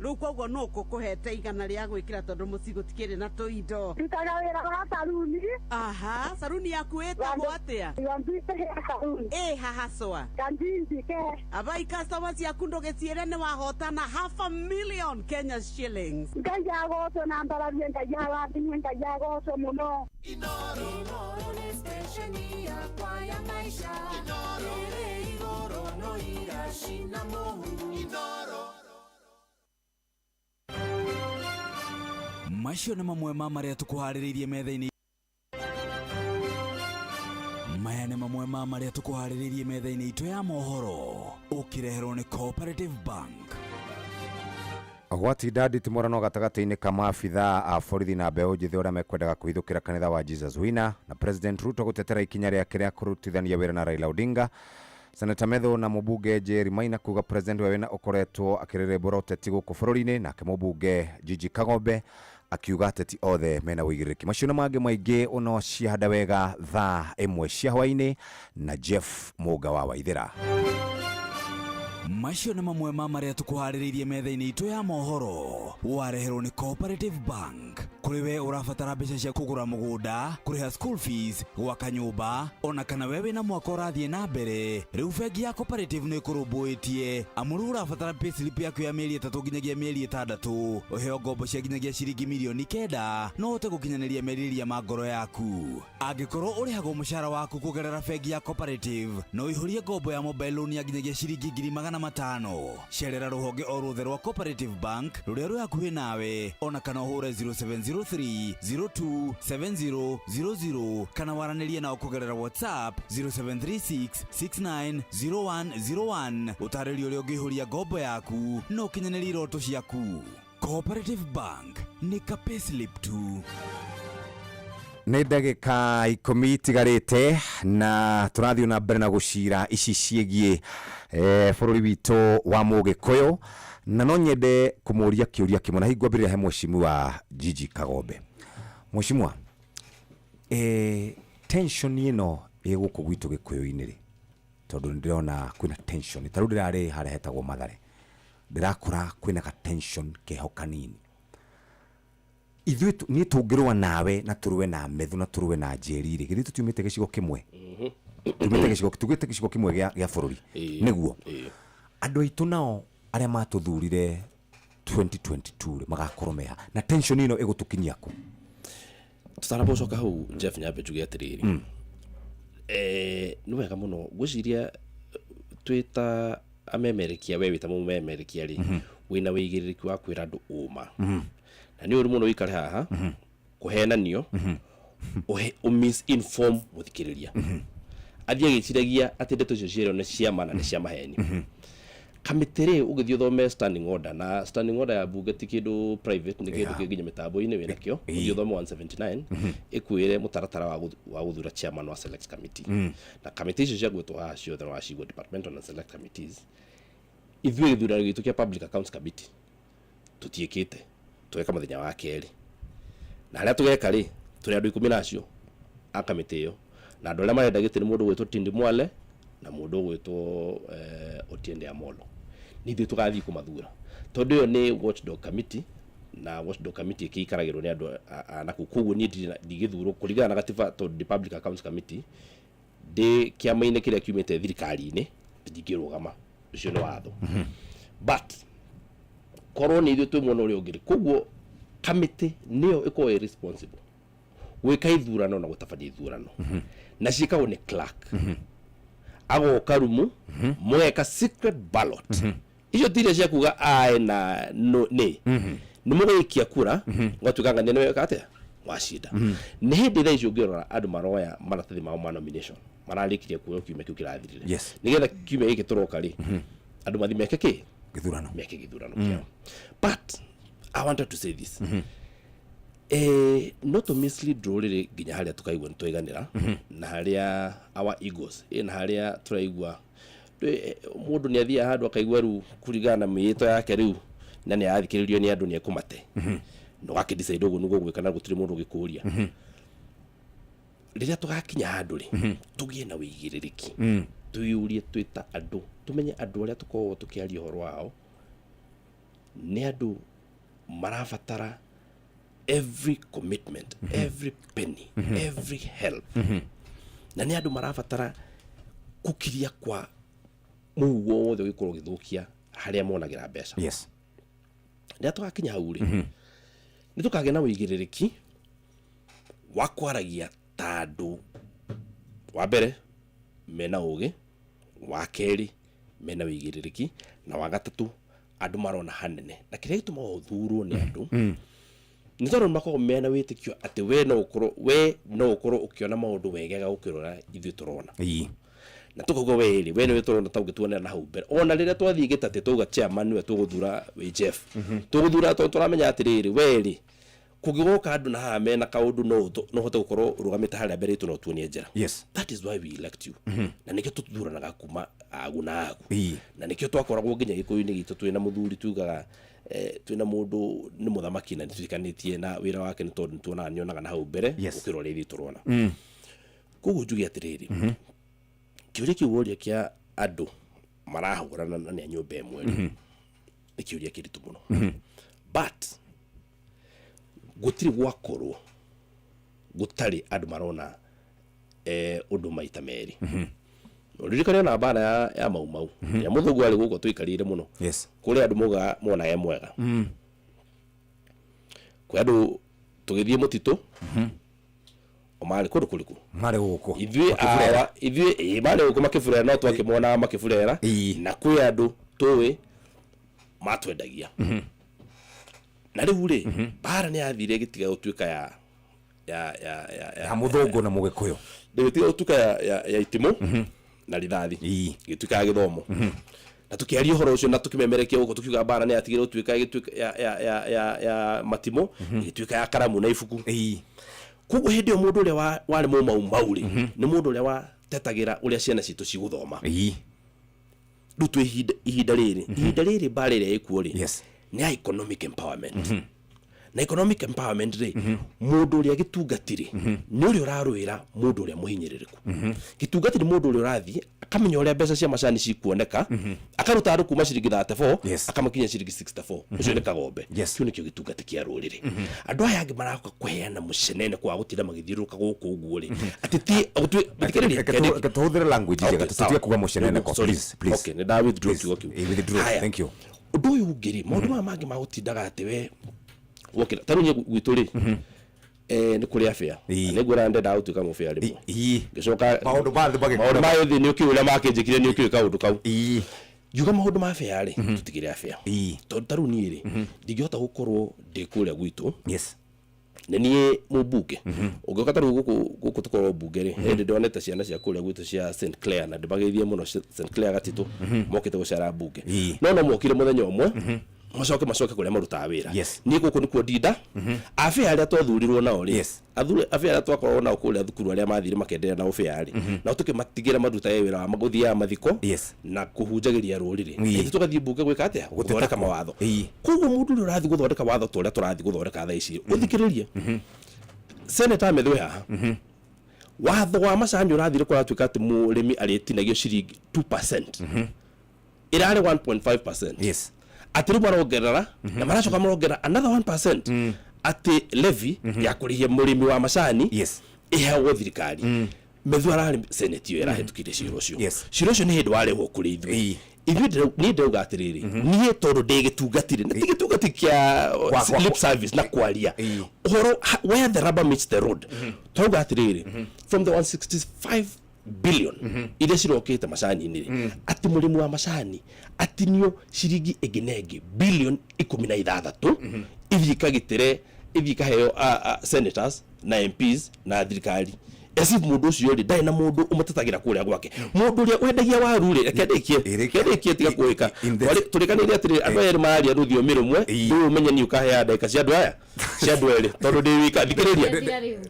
Rĩu koguo nũ ũkũkũhete igana rĩa gwĩkĩra tondũ mũciĩ gũtikĩrĩ na tũindo? Ndutaga wĩra wa saruni. Aha, saruni yaku ĩtagwo atĩa? Ĩ haha cwa. Abai customer ciaku ndũgĩciĩre nĩ wahotana 500,000 Kenya shillings. Ngai agocwo na mbararie, Ngai arathimwe, Ngai agocwo mũno. Inoro nĩ stesheni yakwa ya maisha. Ĩrĩ igũrũ no iracina mũhu. Inoro. Macio nĩ mamwe ma marĩa tũkũharĩrĩirie metha-inĩ. Maya nĩ mamwe ma marĩa tũkũharĩrĩirie metha-inĩ itũ ya mohoro, ũkĩreherwo nĩ Cooperative Bank. Gwatinda nditimũrano gatagatĩ-inĩ ka maabithaa a borithi na mbeũ njĩthĩ ũrĩa mekwendaga kũhithũkĩra kanitha wa Jesus Winner, na President Ruto gũtetera ikinya rĩake rĩa kũrutithania wĩra na Raila Odinga. Senator Methu na mũbunge Jerry Maina kuga President we wĩna ũkoretwo akĩrĩrĩmbũra ũteti gũkũ bũrũri-inĩ, nake mũbunge Gigi Kagombe akiuga ateti othe mena ũigĩrĩrĩki. Macio na mangĩ maingĩ ũno ciahanda wega thaa ĩmwe cia hwaĩ-inĩ na Jeff Mũnga wa Waithĩra. Macio nĩ mamwe ma marĩa tũkũharĩrĩirie metha-inĩ itũ ya mohoro. Wareherwo nĩ Cooperative Bank. Kũrĩ we ũrabatara mbeca cia kũgũra mũgũnda, kũrĩha school fees, gwaka nyũmba, ona kana we wĩna mwaka ũrathiĩ na mbere, rĩu bengi ya Cooperative nĩ ĩkũrũmbũĩtie. Amu rĩu ũrabatara payslip yaku ya mĩeri 3 nginyagia mĩeri 6, ũheo ngombo cia nginyagia ciringi mirioni 9, no ũhote gũkinyanĩria merirĩria ma ngoro yaku. Angĩkorwo ũrĩhagwo mũcara waku kũgerera bengi ya Cooperative, no ũihũrie ngombo ya mobile loan ya nginyagia ciringi 500,000. Cerera rũhonge o ruothe rwa Cooperative Bank rũrĩa rwĩ hakuhĩ nawe, ona kana ũhũre 0703 02 70 00 kana waranĩrie nao kũgerera WhatsApp 0736 69 0101. Ũtarĩrio ũrĩa ũngĩihũria ngombo yaku na ũkinyanĩrie iroto ciaku. Cooperative Bank nĩ ka payslip tu. Nĩ ndagĩka 10 itigarĩte na tũrathiĩ na mbere na gũcira ici ciĩgiĩ bũrũri witũ wa Mũgĩkũyũ, na no nyende kũmũria kĩũria kĩmwe na hingo ngwambĩrĩria he Mheshimiwa Gigi Kagombe. Mheshimiwa, tension ĩno ĩ gũkũ gwitũ Gĩkũyũ-inĩ rĩ, tondũ nĩ ndĩrona kwĩna tension, ta rĩu ndĩrarĩ harĩa hetagwo Mathare, ndĩrakora kwĩna ka tension keho kanini. Ithuĩ niĩ tũngĩrũa nawe na tũrũe na Methu na tũrũe na Njeri rĩ, githĩ tũtiumĩte gĩcigo kĩmwe? Tumĩte gĩcigo, tugĩte gĩcigo kĩmwe gĩa bũrũri. Nĩguo. Andũ aitũ nao arĩa matũthurire 2022 rĩ, magakorwo meha na tension ĩno ĩgũtũkinyia kũ? Tũtanamba gũcoka hau, Jeff, nyambe njuge atĩrĩrĩ, nĩ wega mũno ngwĩciria twĩ ta amemerekia, we wĩ ta mũmemerekia rĩ, wĩna wĩigĩrĩrĩki wa kwĩra andũ ũma, na nĩ ũru mũno wĩikare haha kũhenanio, ũmisinform mũthikĩrĩria athiĩ agĩciragia atĩ ndeto icio cierwo nĩ cia ma na nĩ cia maheni. Kamĩtĩ rĩ, ũgĩthiĩ ũthome standing order, na standing order ya bunge ti kĩndũ private, nĩ kĩndũ kĩ nginya mĩtambo-inĩ wĩna kĩo. Ũthiĩ ũthome 179 ĩkwĩre mũtaratara wa gũthura chairman wa select committee. Na kamĩtĩ icio cia gwĩtwo haha ciothe wacigua, departmental na select committees, ithuĩ gĩthurano gitũ kĩa Public Accounts Committee tũtiĩkĩte, tũgeka mũthenya wa kerĩ, na harĩa tũgeka rĩ, tũrĩ andũ 10 na acio a kamĩtĩ ĩyo, na andũ arĩa marenda gĩtĩ nĩ mũndũ ũgwĩtwo Tindi Mwale na mũndũ ũgwĩtwo Otiende Amolo. Nĩ ithuĩ tũgathiĩ kũmathura, tondũ ĩyo nĩ watchdog committee, na watchdog committee ĩkĩikaragĩrwo nĩ andũ a nakũu. Koguo niĩ ndigĩthurwo kũringana na gatiba, tondũ ndĩ Public Accounts Committee, ndĩ kĩama-inĩ kĩrĩa kiumĩte thirikari-inĩ, ndingĩrũgama. Ũcio nĩ watho. But korwo nĩ ithuĩ twĩ mwena ũrĩa ũngĩ rĩ, koguo kamĩtĩ nĩyo ĩkoragwo ĩ responsible gwĩka ithurano na gũtabania ithurano, na ciĩkagwo nĩ clerk, agoka rumu, mũgeka secret ballot. Icio ti iria cia kuga ae na no, nĩ nĩ mũgũikia kura, ũgatuĩka ng'ania nĩ weka atĩa wacinda. Nĩ hĩndĩ thaa ici ũngĩrora andũ maroya maratathi mao ma nomination, mararĩkirie kuoya kiumia kĩu kĩrathirire. Nĩgetha kiumia gĩkĩ tũroka rĩ, andũ mathi meke kĩ? Gĩthurano. Meke gĩthurano kĩao. But I wanted to say this, no to mislead rũrĩrĩ nginya harĩa tũkaigua nĩ twaiganĩra, na harĩa our egos na harĩa tũraigua mũndũ nĩ athiaga handũ akaigua rĩu kũringana na mĩĩto yake rĩu na nĩ arathikĩrĩrio nĩ andũ nĩ ekũmate, na ũgakĩ decide ũguo nĩguo ũgwĩka na gũtirĩ mũndũ ũgĩkũria. Rĩrĩa tũgakinya handũ rĩ, tũgĩe na wĩigĩrĩrĩki, twĩyũrie twĩ ta andũ, tũmenye andũ arĩa tũkoragwo tũkĩaria ũhoro wao nĩ andũ marabatara every commitment, every penny, every help, na nĩ andũ marabatara kũkiria kwa mũhugo wothe ũgĩkorwo ũgĩthũkia harĩa monagĩra mbeca. Rĩrĩa tũgakinya hau rĩ, nĩ tũkagĩa na wĩigĩrĩrĩki wa kwaragia ta andũ wa mbere mena ũgĩ, wa kerĩ mena wĩigĩrĩrĩki, na wa gatatũ andũ marona hanene, na kĩrĩa gĩtũmaga ũthurwo nĩ andũ nĩ tondũ makoragwo mena wĩtĩkio atĩ we no ũkorwo ũkĩona maũndũ wegega gũkĩra ũrĩa ithuĩ tũrona. Na tũkauga we rĩ, we nĩwe tũrona ta ũngĩtuonera na hau mbere. Ona rĩrĩa twathiĩ gĩtatĩ twauga chairman nĩwe tũgũthura wĩ Jeff, tũgũthura tondũ tũramenya atĩrĩrĩ, we rĩ, kũngĩgoka andũ na haha mena kaũndũ, no ũhote gũkorwo ũrũgamĩte harĩa mbere itũ na ũtuonie njĩra. That is why we elect you. Na nĩkĩo tũthuranaga kuma agu na agu. Na nĩkĩo twakoragwo nginya gĩkũyũ-inĩ gitũ twĩna mũthuri tugaga, twĩna mũndũ nĩ mũthamaki na nĩtwĩkanĩtie na wĩra wake, nĩ tondũ nĩtuonaga nĩonaga na hau mbere gũkĩra ũrĩa ithuĩ tũrona. Koguo njuge atĩrĩrĩ, kĩũria kĩu woria kĩa andũ Marahũrana na nĩ a nyũmba ĩmwe rĩ, nĩ kĩũria kĩritũ mũno, but gũtirĩ gwakorwo gũtarĩ andũ marona ũndũ maita merĩ. Ũririkane ona mbara ya Mau Mau ya mũthũngũ arĩ gũkũ tũikarĩire mũno. Kũrĩ andũ maugaga monaga e mwega. Kwĩ andũ tũgĩthiĩ mũtitũ o marĩ kũndũ kũrĩkũ? Marĩ gũkũ. Ithuĩ Makĩburera. Awa ithuĩ ĩĩ, marĩ gũkũ makĩburera, no twakĩmonaga makĩburera, na kwĩ andũ tũĩ matwendagia. Na rĩu rĩ, mbara nĩ yathire ĩgĩtiga gũtuĩka ya Ya mũthũngũ na mũgĩkũyũ. Ĩgĩtiga gũtuĩka ya itimũ na rithathi, ĩgĩtuĩka ya gĩthomo, na tũkĩaria ũhoro ũcio na tũkĩmemerekia gũkũ, tũkiuga mbara nĩ yatigire gũtuĩka, ĩgĩtuĩka ya matimũ, ĩgĩtuĩka ya karamu na ibuku. Koguo hĩndĩ ĩyo mũndũ ũrĩa warĩ mũmaumau rĩ, nĩ mũndũ ũrĩa watetagĩra ũrĩa ciana citũ cigũthoma. Rĩu twĩ ihinda rĩrĩ mbara ĩrĩa ĩkuo rĩ, nĩ ya economic empowerment. Na economic empowerment rĩ, mũndũ ũrĩa gĩtungati rĩ, nĩ ũrĩa ũrarũĩra mũndũ ũrĩa mũhinyĩrĩrĩku. Gĩtungati nĩ mũndũ ũrĩa ũrathiĩ akamenya ũrĩa mbeca cia macani cikuoneka, akaruta andũ kuma ciringi 34 akamakinya ciringi 64. Ũcio nĩ Kagombe. Kĩu nĩkĩo gĩtungati kĩa rũrĩrĩ. Andũ aya angĩ maraka kũheana mũcenene kwaga gũtinda magĩthiũrũrũka gũkũ ũguo rĩ, atĩ ti thikĩrĩria. Reke tũhũthĩre language njega. Okay, tũtige sawa. kuga mũcenene ko. Sorry. Please, please. Okay, nĩ nda withdraw Please. kiugo kĩu. Withdraw. Haya. Thank you. Ũndũ ũyũ ũngĩ rĩ, maũndũ maya mangĩ magũtindaga atĩ we wokĩra ta rĩu niĩ gwitũ rĩ, nĩ kũrĩ abĩa nĩ nguona ndendaga gũtuĩka mũbĩa rĩmwe, ngĩcoka Maũndũ ma thĩ magĩkũra. Maũndũ ma thĩ nĩ ũkĩũĩ ũrĩa makĩnjĩkire, nĩ ũkĩũĩ kaũndũ kau. Ngiuga maũndũ ma bĩa rĩ, tũtigĩre abĩa, tondũ ta rĩu niĩ rĩ, ndingĩhota gũkorwo ndĩ kũrĩa gwitũ nĩ niĩ mũmbunge ũngĩũka ta rĩu gũkũ tũkorwo mbunge rĩ. Hĩndĩ ndonete ciana cia kũrĩa gwitũ cia St Clair, na ndĩmageithie mũno, St Clair Gatitũ, mokĩte gũcera mbunge, no mokire mũthenya ũmwe, macoke kũrĩa marutaga wĩra. Niĩ gũkũ nĩkuo ndinda. Abĩa arĩa twathurirwo nao rĩ, athuri abĩa arĩa twakoragwo nao kũrĩa thukuru, arĩa mathire makenderea na ũbĩa rĩ, nao tũkĩmatigĩra marutage wĩra wa gũthiaga mathiko na kũhunjagĩria rũrĩrĩ. Ithuĩ tũgathiĩ mbunge gwĩka atĩa? Gũthondeka mawatho. Koguo mũndũ ũrĩa ũrathiĩ gũthondeka watho ta ũrĩa tũrathiĩ gũthondeka thaa ici, ũthikĩrĩrie Senator Methwe haha, watho wa macani ũrathire kũratuĩka atĩ mũrĩmi arĩtinagio ciringi 2%, ĩrarĩ 1.5%. Atĩ rĩu marongerera na maracoka marongerera another 1%, atĩ levy ya kũrĩhia mũrĩmi wa macani ĩheagwo thirikari. Methu ararĩ senate ĩyo ĩrahĩtũkire cira ũcio. Cira ũcio nĩ hĩndĩ warehwo kũrĩ ithuĩ. Ithuĩ niĩ ndĩrauga atĩrĩrĩ, niĩ tondũ ndĩ gĩtungatĩrĩ, na ti gĩtungati kĩa lip service na kwaria ũhoro, where the rubber meets the road, twauga atĩrĩrĩ, from the 165 billion iria cirokĩte macani-inĩ rĩ, atĩ mũrĩmi wa macani atinio ciringi ĩngĩ na ĩngĩ bilioni 16, ithiĩ ikagitĩre, ithiĩ ikaheo senators na MPs na thirikari, as if mũndũ ũcio rĩ ndarĩ na mũndũ ũmũtetagĩra kũrĩa gwake, mũndũ ũrĩa wendagia waru rĩ. Reke ndĩkie, reke ndĩkie, tiga kũĩka. Tũrĩkanĩire atĩrĩrĩ, andũ aya erĩ mararia rũthiomi rũmwe. Rĩu ũmenye niĩ ũkaheaga ndagĩka cia andũ aya cia andũ erĩ tondũ ndĩ wika. Thikĩrĩria,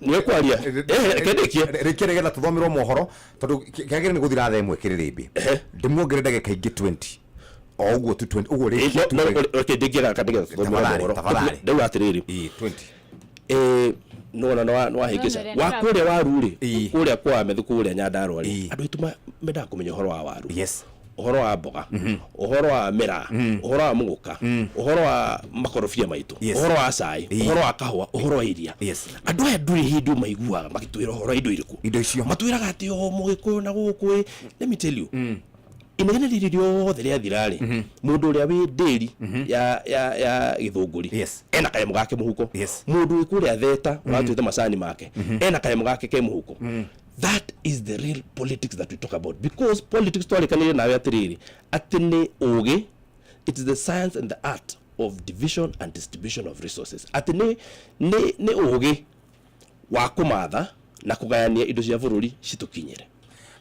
nĩ ũkwaria. Reke ndĩkie. Rĩkia nĩgetha tũthomerwo mohoro, tondũ kĩagĩrĩire nĩ gũthira thaa 1 kĩrĩrĩmbĩ. Ndĩmuongerere ndagĩka ingĩ 20 o ũguo tu, 20 ũguo, rĩkia tu. Reke ndĩkie gaka nĩgetha tũthomere Tafadhali, mohoro. tafadhali. Ndauga atĩrĩrĩ, 20. Nona nĩwahĩngĩca. Nona wa ũrĩa kũrĩa waru rĩ, kũrĩa kwa Methu kũrĩa Nyandarua rĩ, andũ aitũ mendaga kũmenya ũhoro wa waru, ũhoro wa mboga, ũhoro wa mĩraa, ũhoro wa mũgũka, ũhoro wa makorobia maitũ, ũhoro wa cai, ũhoro wa kahũa, ũhoro wa iria. Andũ aya ndũrĩ hĩndĩ ũmaiguaga magĩtwĩra ũhoro wa indo irĩkũ. Indo icio matwĩraga atĩ o mũgĩkũyũ na gũkũ ĩ. Let me tell you, inegene rĩrĩ rĩothe rĩathira rĩ, mũndũ ũrĩa wĩ ndĩri ya Gĩthũngũri ena kanyamũ gake mũhuko, mũndũ wĩ kũrĩa Theta ũratuĩte macani make ena kanyamũ gake ke mũhuko. That is the real politics that we talk about, because politics twarĩkanĩire nawe atĩrĩrĩ, atĩ nĩ ũgĩ, it is the science and the art of division and distribution of resources, atĩ nĩ ũgĩ wa kũmatha na kũgayania indo cia bũrũri citũkinyĩre.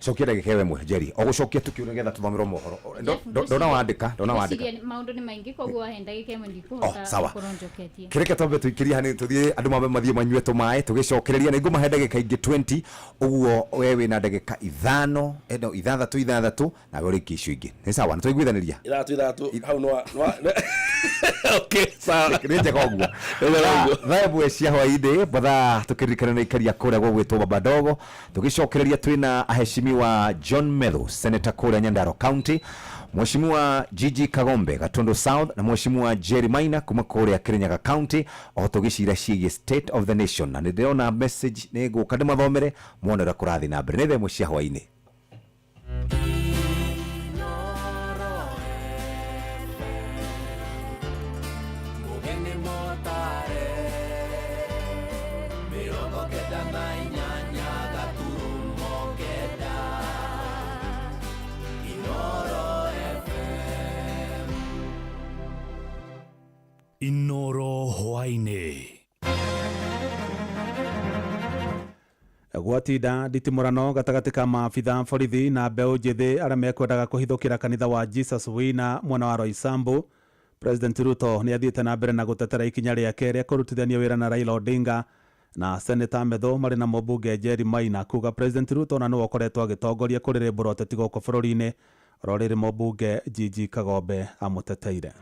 Cokia ndagĩka ĩyo ĩmwe, Jerry, o gũcokia tu kiu nĩgetha tũthomerwo mohoro. Ndona wandĩka, ndona wandĩka. Ngwĩciria maũndũ nĩ maingĩ, koguo wahe ndagĩka 1 ndikũhota Oh, sawa. gũkorwo njoketie. Kĩreke twambe tũikĩrie hanini, tũthiĩ andũ mambe mathiĩ manyue tũmaĩ, tũgĩcokereria nĩ ngũmahe ndagĩka ingĩ 20 ũguo. We wĩna ndagĩka 5, no 6, 6, nawe ũrĩkie icio ingĩ. Nĩ sawa? Nĩ twaiguithanĩria? 6 6 hau no okay, sawa. Nĩ njega ũguo. Nĩ njega ũguo. Thaa 1 cia hwaĩ-inĩ, mathaa tũkĩririkana nĩ ikaria kũrĩa gũgwĩtwo Baba Ndogo, tũgĩcokereria twĩna aheshimiwa John Methu, senator kũrĩa Nyandarua County, Mheshimiwa Gigi Kagombe Gatundu South na Mheshimiwa Jerry Maina kuma kũrĩa Kirinyaga County, o tũgĩcira ciĩgiĩ state of the nation, na nĩ ndĩrona message nĩ ngũka ndĩmathomere muone ũrĩa kũrathiĩ na mbere. Nĩ thaa 1 cia hwaĩ-inĩ. Mugeni motare 98 gaturumo 9 Inoro FM. Inoro hwaĩ-inĩ. Gwatinda nditimũrano gatagatĩ ka maabitha borithi na mbeũ njĩthĩ arĩa mekwendaga kũhithũkĩra kanitha wa Jesus Wina mwena wa Roysambu. President Ruto nĩ athiĩte na mbere na gũtetera ikinya rĩake rĩa kũrutithania wĩra na Raila Odinga na Senator Methu marĩ na mũmbunge Jerry Maina, kuga President Ruto na nĩwe ũkoretwo agĩtongoria kũrĩrĩmbũra ũteti gũkũ bũrũri-inĩ, oro rĩrĩ mũmbunge Gigi Kagombe amũteteire.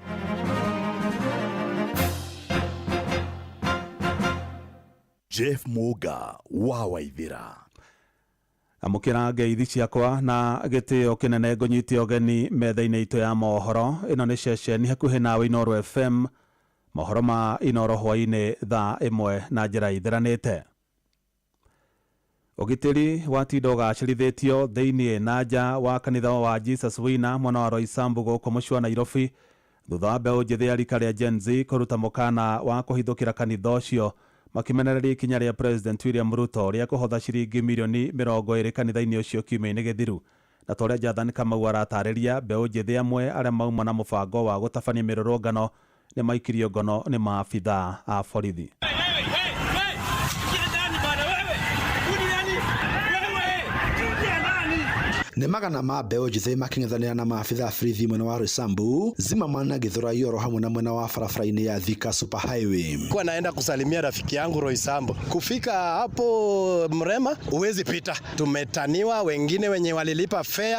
Jeff Muga wa Waithira. Amũkĩra ngeithi ciakwa na gĩtĩo kĩnene, ngũnyite ũgeni metha-inĩ itũ ya mohoro. Ĩno nĩ ceceni hakuhĩ nawe, Inoro FM, mohoro ma Inoro hwaĩ-inĩ thaa 1 na njĩra itheranĩte. Ũgitĩri watinda ũgacĩrithĩtio thĩinĩ na nja wa kanitha wa Jesus Wina mwena wa Roysambu gũkũ mũciĩ wa Nairobi, thutha wa mbeũ njĩthĩ ya rika rĩa Gen Z kũruta mũkana wa kũhithũkĩra kanitha ũcio, makĩmenereria ikinya rĩa President William Ruto rĩa kũhotha ciringi mirioni 20 kanitha-inĩ ũcio kiumia-inĩ gĩthiru. Na ta ũrĩa Jathan Kamau aratarĩria, mbeũ njĩthĩ amwe arĩa mauma na mũbango wa gũtabania mĩrũrũngano nĩ maikirio ngono nĩ maabitha a borithi. Nĩ magana ma mbeũ njĩthĩ makĩng'ethanĩra na maabitha a borithi mwena wa Roysambu, Zimmerman na Githurai oro hamwe na mwena wa barabara-inĩ ya Thika Super Highway. Kwa naenda kusalimia rafiki yangu Roysambu. Kufika hapo Mrema huwezi pita. Tumetaniwa, wengine wenye walilipa fare,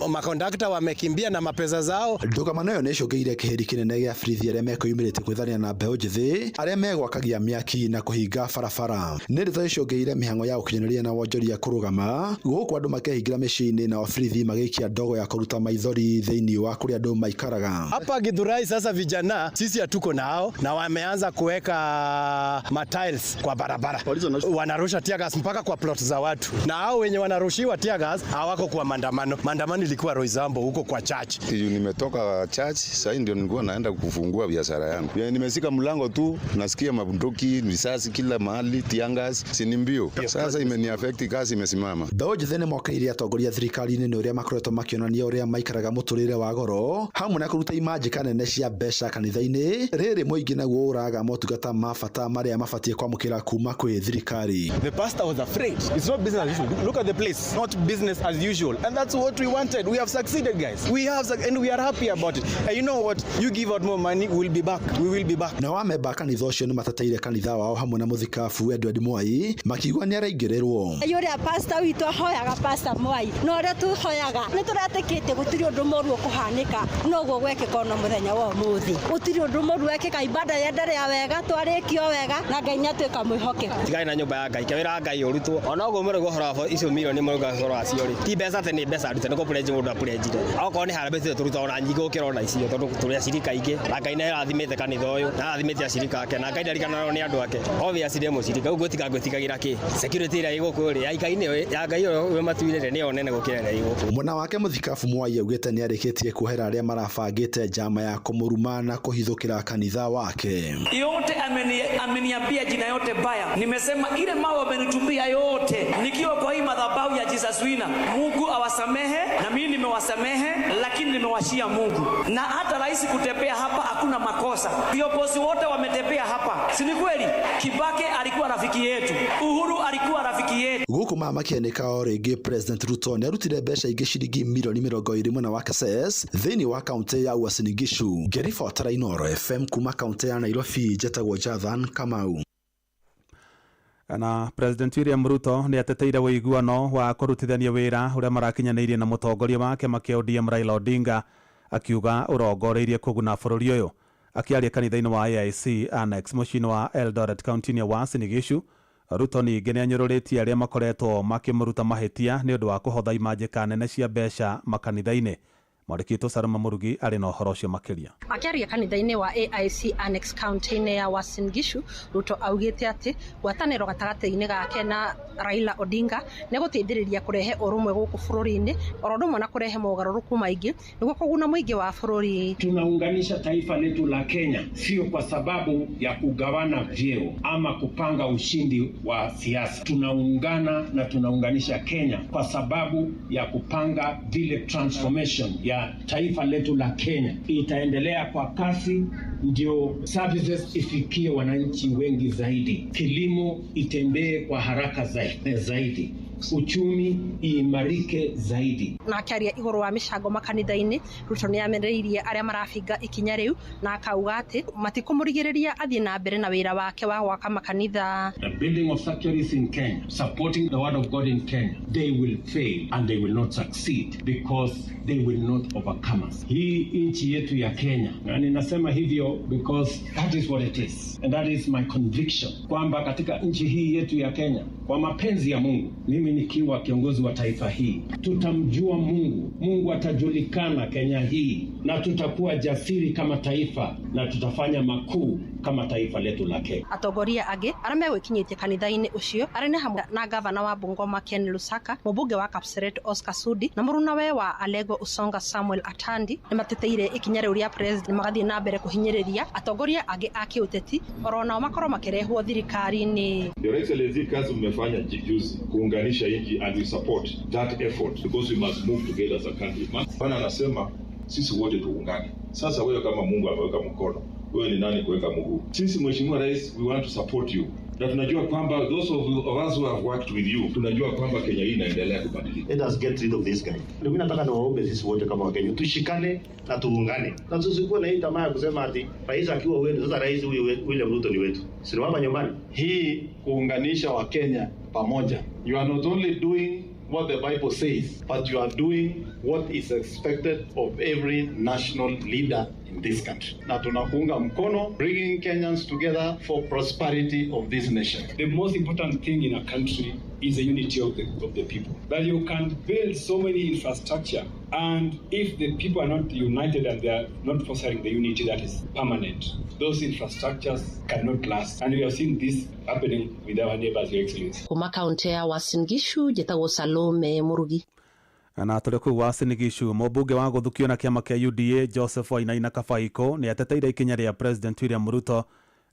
makondakta wamekimbia na mapesa zao. Ndũgamano ĩyo nĩ ĩcũngĩire kĩhĩri kĩnene gĩa borithi arĩa mekwĩyumĩrĩtie gwĩthania na mbeũ njĩthĩ arĩa megwakagia mĩaki na kũhinga barabara. Nĩ ndeto icũngĩire mĩhang'o ya ũkinyanĩria na wonjoria kũrũgama gũkũ andũ makehingĩra mĩciĩ-inĩ na borithi magĩikia ndogo ya kũruta maithori thĩinĩ wa kũrĩa andũ maikaraga. Hapa Githurai sasa vijana sisi hatuko nao na wameanza kuweka matiles kwa barabara. Wanarusha tear gas mpaka kwa plot za watu. Na hao wenye wanarushiwa tear gas hawako kwa maandamano. Maandamano ilikuwa Roysambu huko kwa church. Nimetoka church, sasa ndio nilikuwa naenda kufungua biashara yangu. Nimeshika mlango tu, nasikia mabunduki, risasi kila mahali, tear gas, si ni mbio. Sasa imeniaffect, kazi imesimama. Mbeũ njĩthĩ nĩ mokĩrĩire atongoria thirikari-inĩ nĩ ũrĩa makoretwo makĩonania ũrĩa maikaraga mũtũrĩre wa goro hamwe na kũruta imanjĩka nene cia mbeca kanitha-inĩ. Rĩrĩ mũingĩ naguo ũraga motungata ma bata marĩa mabatiĩ kwamũkĩra kuma kwĩ thirikari. The pastor was afraid. It's not business as usual. Look at the place. Not business as usual. And that's what we wanted. We have succeeded, guys. We have and we are happy about it. And you know what? You give out more money, we'll be back. We will be back. Nao amemba a kanitha ũcio nĩ mateteire kanitha wao hamwe na mũthikabu Edward Mwai makiuga nĩ araingĩrĩrwo. Ũrĩa pastor witũ ahoyaga, Pastor Mwai, na ũrĩa tũhoyaga nĩ tũretĩkĩtie gũtirĩ ũndũ mũru ũkũhanĩka, noguo gwekĩka ona mũthenya wa ũmũthĩ. Gũtirĩ ũndũ mũru wekĩka, ibada yenderea wega, twarĩkio wega na Ngai nĩ atuĩka mwĩhokeku. Tigai na nyũmba ya Ngai, kewĩra wa Ngai ũrutwo. Ona ũguo mũrauga ũhoro wa icio mirioni mũrauga ũhoro wacio rĩ, ti mbeca atĩ nĩ mbeca ndute, nĩ kũ-pledge mũndũ a-pledge-ire. Okorwo nĩ harambee ithuĩ tũrutaga ona nyingĩ gũkĩra ona icio, tondũ tũrĩ acirika aingĩ na Ngai nĩ arathimĩte kanitha ũyũ, nĩ arathimĩte acirika ake, na Ngai ndariganagĩrwo nĩ andũ ake. Obviously nĩ mũcirika, rĩu ngwĩtiga ngwĩtigagĩra kĩ? Security ĩrĩa ĩ gũkũ rĩ, ya Ngai nĩyo, ya Ngai ũyũ wĩ matu-inĩ rĩ, nĩyo nene gũkĩra ĩrĩa ĩ gũkũ. Mwena wake mũthikabu Mwai augĩte nĩ arĩkĩtie kuohera arĩa marabangĩte njama ya kũmũruma na kũhithũkĩra kanitha wake. Yote ameniambia jina yote baya, nimesema ile mawe amenitumia yote nikiwa kwa hii madhabahu ya Jesus Winner, Mungu awasamehe na mimi nimewasamehe, lakini nimewashia Mungu. Na hata rais kutembea hapa hakuna makosa, viongozi wote wametembea hapa, si ni kweli? Kibaki alikuwa rafiki yetu, Uhuru alikuwa rafiki yetu. Gũkũ maya makĩanĩka o rĩngĩ, President Ruto nĩ arutire mbeca ingĩ ciringi mirioni 20 mwena wa Kases thĩinĩ wa kaunti ya Uasin Gishu. Ngĩribotera Inooro FM kuma kaunti ya Nairobi, njetagwo Jathan Kamau. Na President William Ruto nĩ ateteire ũiguano wa kũrutithania wĩra ũrĩa marakinyanĩirie na mũtongoria wa kĩama kĩa ODM Raila Odinga, akiuga ũrongoreirie kũguna bũrũri ũyũ. Akĩaria kanitha-inĩ wa AIC Annex mũciĩ-inĩ wa Eldoret kaunti-inĩ ya Uasin Gishu, Ruto ningĩ nĩ anyũrũrĩtie arĩa makoretwo makĩmũruta mahĩtia nĩ ũndũ wa kũhotha imanjĩka nene cia mbeca makanitha-inĩ. Mwandĩki witũ Salome Mũrugi arĩ na ũhoro ũcio makĩria. Akĩaria kanitha-inĩ wa AIC Annex kaunti-inĩ ya Uasin Gishu, Ruto augĩte atĩ ngwatanĩro gatagatĩ-inĩ gake na Raila Odinga nĩ gũteithĩrĩria kũrehe ũrũmwe gũkũ bũrũri-inĩ oro ũndũ ũmwe na kũrehe mogarũrũku maingĩ nĩguo kũguna mũingĩ wa bũrũri. Tunaunganisha taifa letu la Kenya sio kwa sababu ya kugawana vyeo ama kupanga ushindi wa siasa. Tunaungana na tunaunganisha Kenya kwa sababu ya kupanga vile transformation ya taifa letu la Kenya itaendelea kwa kasi, ndio services ifikie wananchi wengi zaidi, kilimo itembee kwa haraka zaidi, uchumi iimarike zaidi. Na akĩaria igũrũ wa mĩcango makanitha-inĩ, Ruto nĩ amenereirie arĩa marabinga ikinya rĩu na akauga atĩ matikũmũrigĩrĩria athiĩ na mbere na wĩra wake wa gwaka makanitha. The building of sanctuaries in Kenya, supporting the word of God in Kenya, they will fail and they will not succeed because they will not overcome us. Hii nchi yetu ya Kenya, na ninasema hivyo because that is what it is and that is my conviction kwamba katika nchi hii yetu ya Kenya, kwa mapenzi ya Mungu, mimi nikiwa kiongozi wa taifa hii, tutamjua Mungu, Mungu atajulikana Kenya hii, na tutakuwa jasiri kama taifa na tutafanya makuu kama taifa letu la Kenya. Atongoria angĩ arĩa megwĩkinyĩtie kanitha-inĩ ũcio arĩ nĩ hamwe na gavana wa Bungoma Ken Lusaka, mũmbunge wa Kapseret Oscar Sudi na mũrunawe wa Alego Usonga Samuel Atandi nĩ mateteire ikinya rĩu rĩa president magathiĩ na mbere kũhinyĩrĩria atongoria angĩ a kĩũteti oro nao makorwo makĩrehwo thirikari-inĩ. Your Excellency, kazi mmefanya juzi kuunganisha nchi and we support that effort because we must move together as a country. Bwana anasema sisi wote tuungane. Sasa wewe kama Mungu ameweka mkono, wewe ni nani kuweka mguu? Sisi Mheshimiwa Rais, we want to support you na tunajua kwamba those of us who have worked with you, tunajua kwamba Kenya hii inaendelea kubadilika. Let us get rid of this guy. Ndio mimi nataka niwaombe sisi wote kama Wakenya tushikane na tuungane, na tusikuwe na hii tamaa ya kusema ati rais akiwa wetu, sasa rais huyu William Ruto ni wetu, si hapa nyumbani. Hii kuunganisha Wakenya pamoja, you are not only doing what the Bible says, but you are doing what is expected of every national leader in this country. Na tunakuunga mkono, bringing Kenyans together for prosperity of this nation. The most important thing in a country is the unity of the people. That you can build so many infrastructure, and if the people are not united and they are not fostering the unity that is permanent, those infrastructures cannot last. And we have seen this happening with our neighbors, Your Excellency. Kuma kaunti ya Uasin Gishu njĩtagwo Salome Murugi. Na tũrĩ kũu Uasin Gishu, mũmbunge wa gũthukio na kĩama kĩa UDA Joseph Wainaina Kabaiko nĩ ateteire ikinya rĩa President William Ruto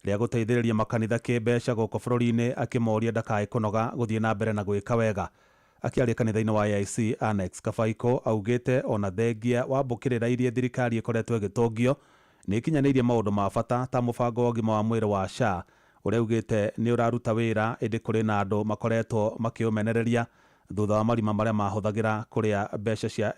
rĩa gũteithĩrĩria makanitha kĩmbeca gũkũ bũrũri-inĩ, akĩmoria ndakae kũnoga gũthiĩ na mbere na gwĩka wega. Akĩaria kanitha-inĩ wa AIC Annex, Kabaiko augĩte ona thengia wa mbũkĩrĩra iria thirikari ĩkoretwo ĩgĩtũngio nĩ ĩkinyanĩirie maũndũ ma bata ta mũbango wa ũgima wa mwĩrĩ wa SHA ũrĩa augĩte nĩ ũraruta wĩra, ĩndĩ kũrĩ na andũ makoretwo makĩũmenereria thutha wa marima marĩa mahũthagĩra kũrĩa mbeca cia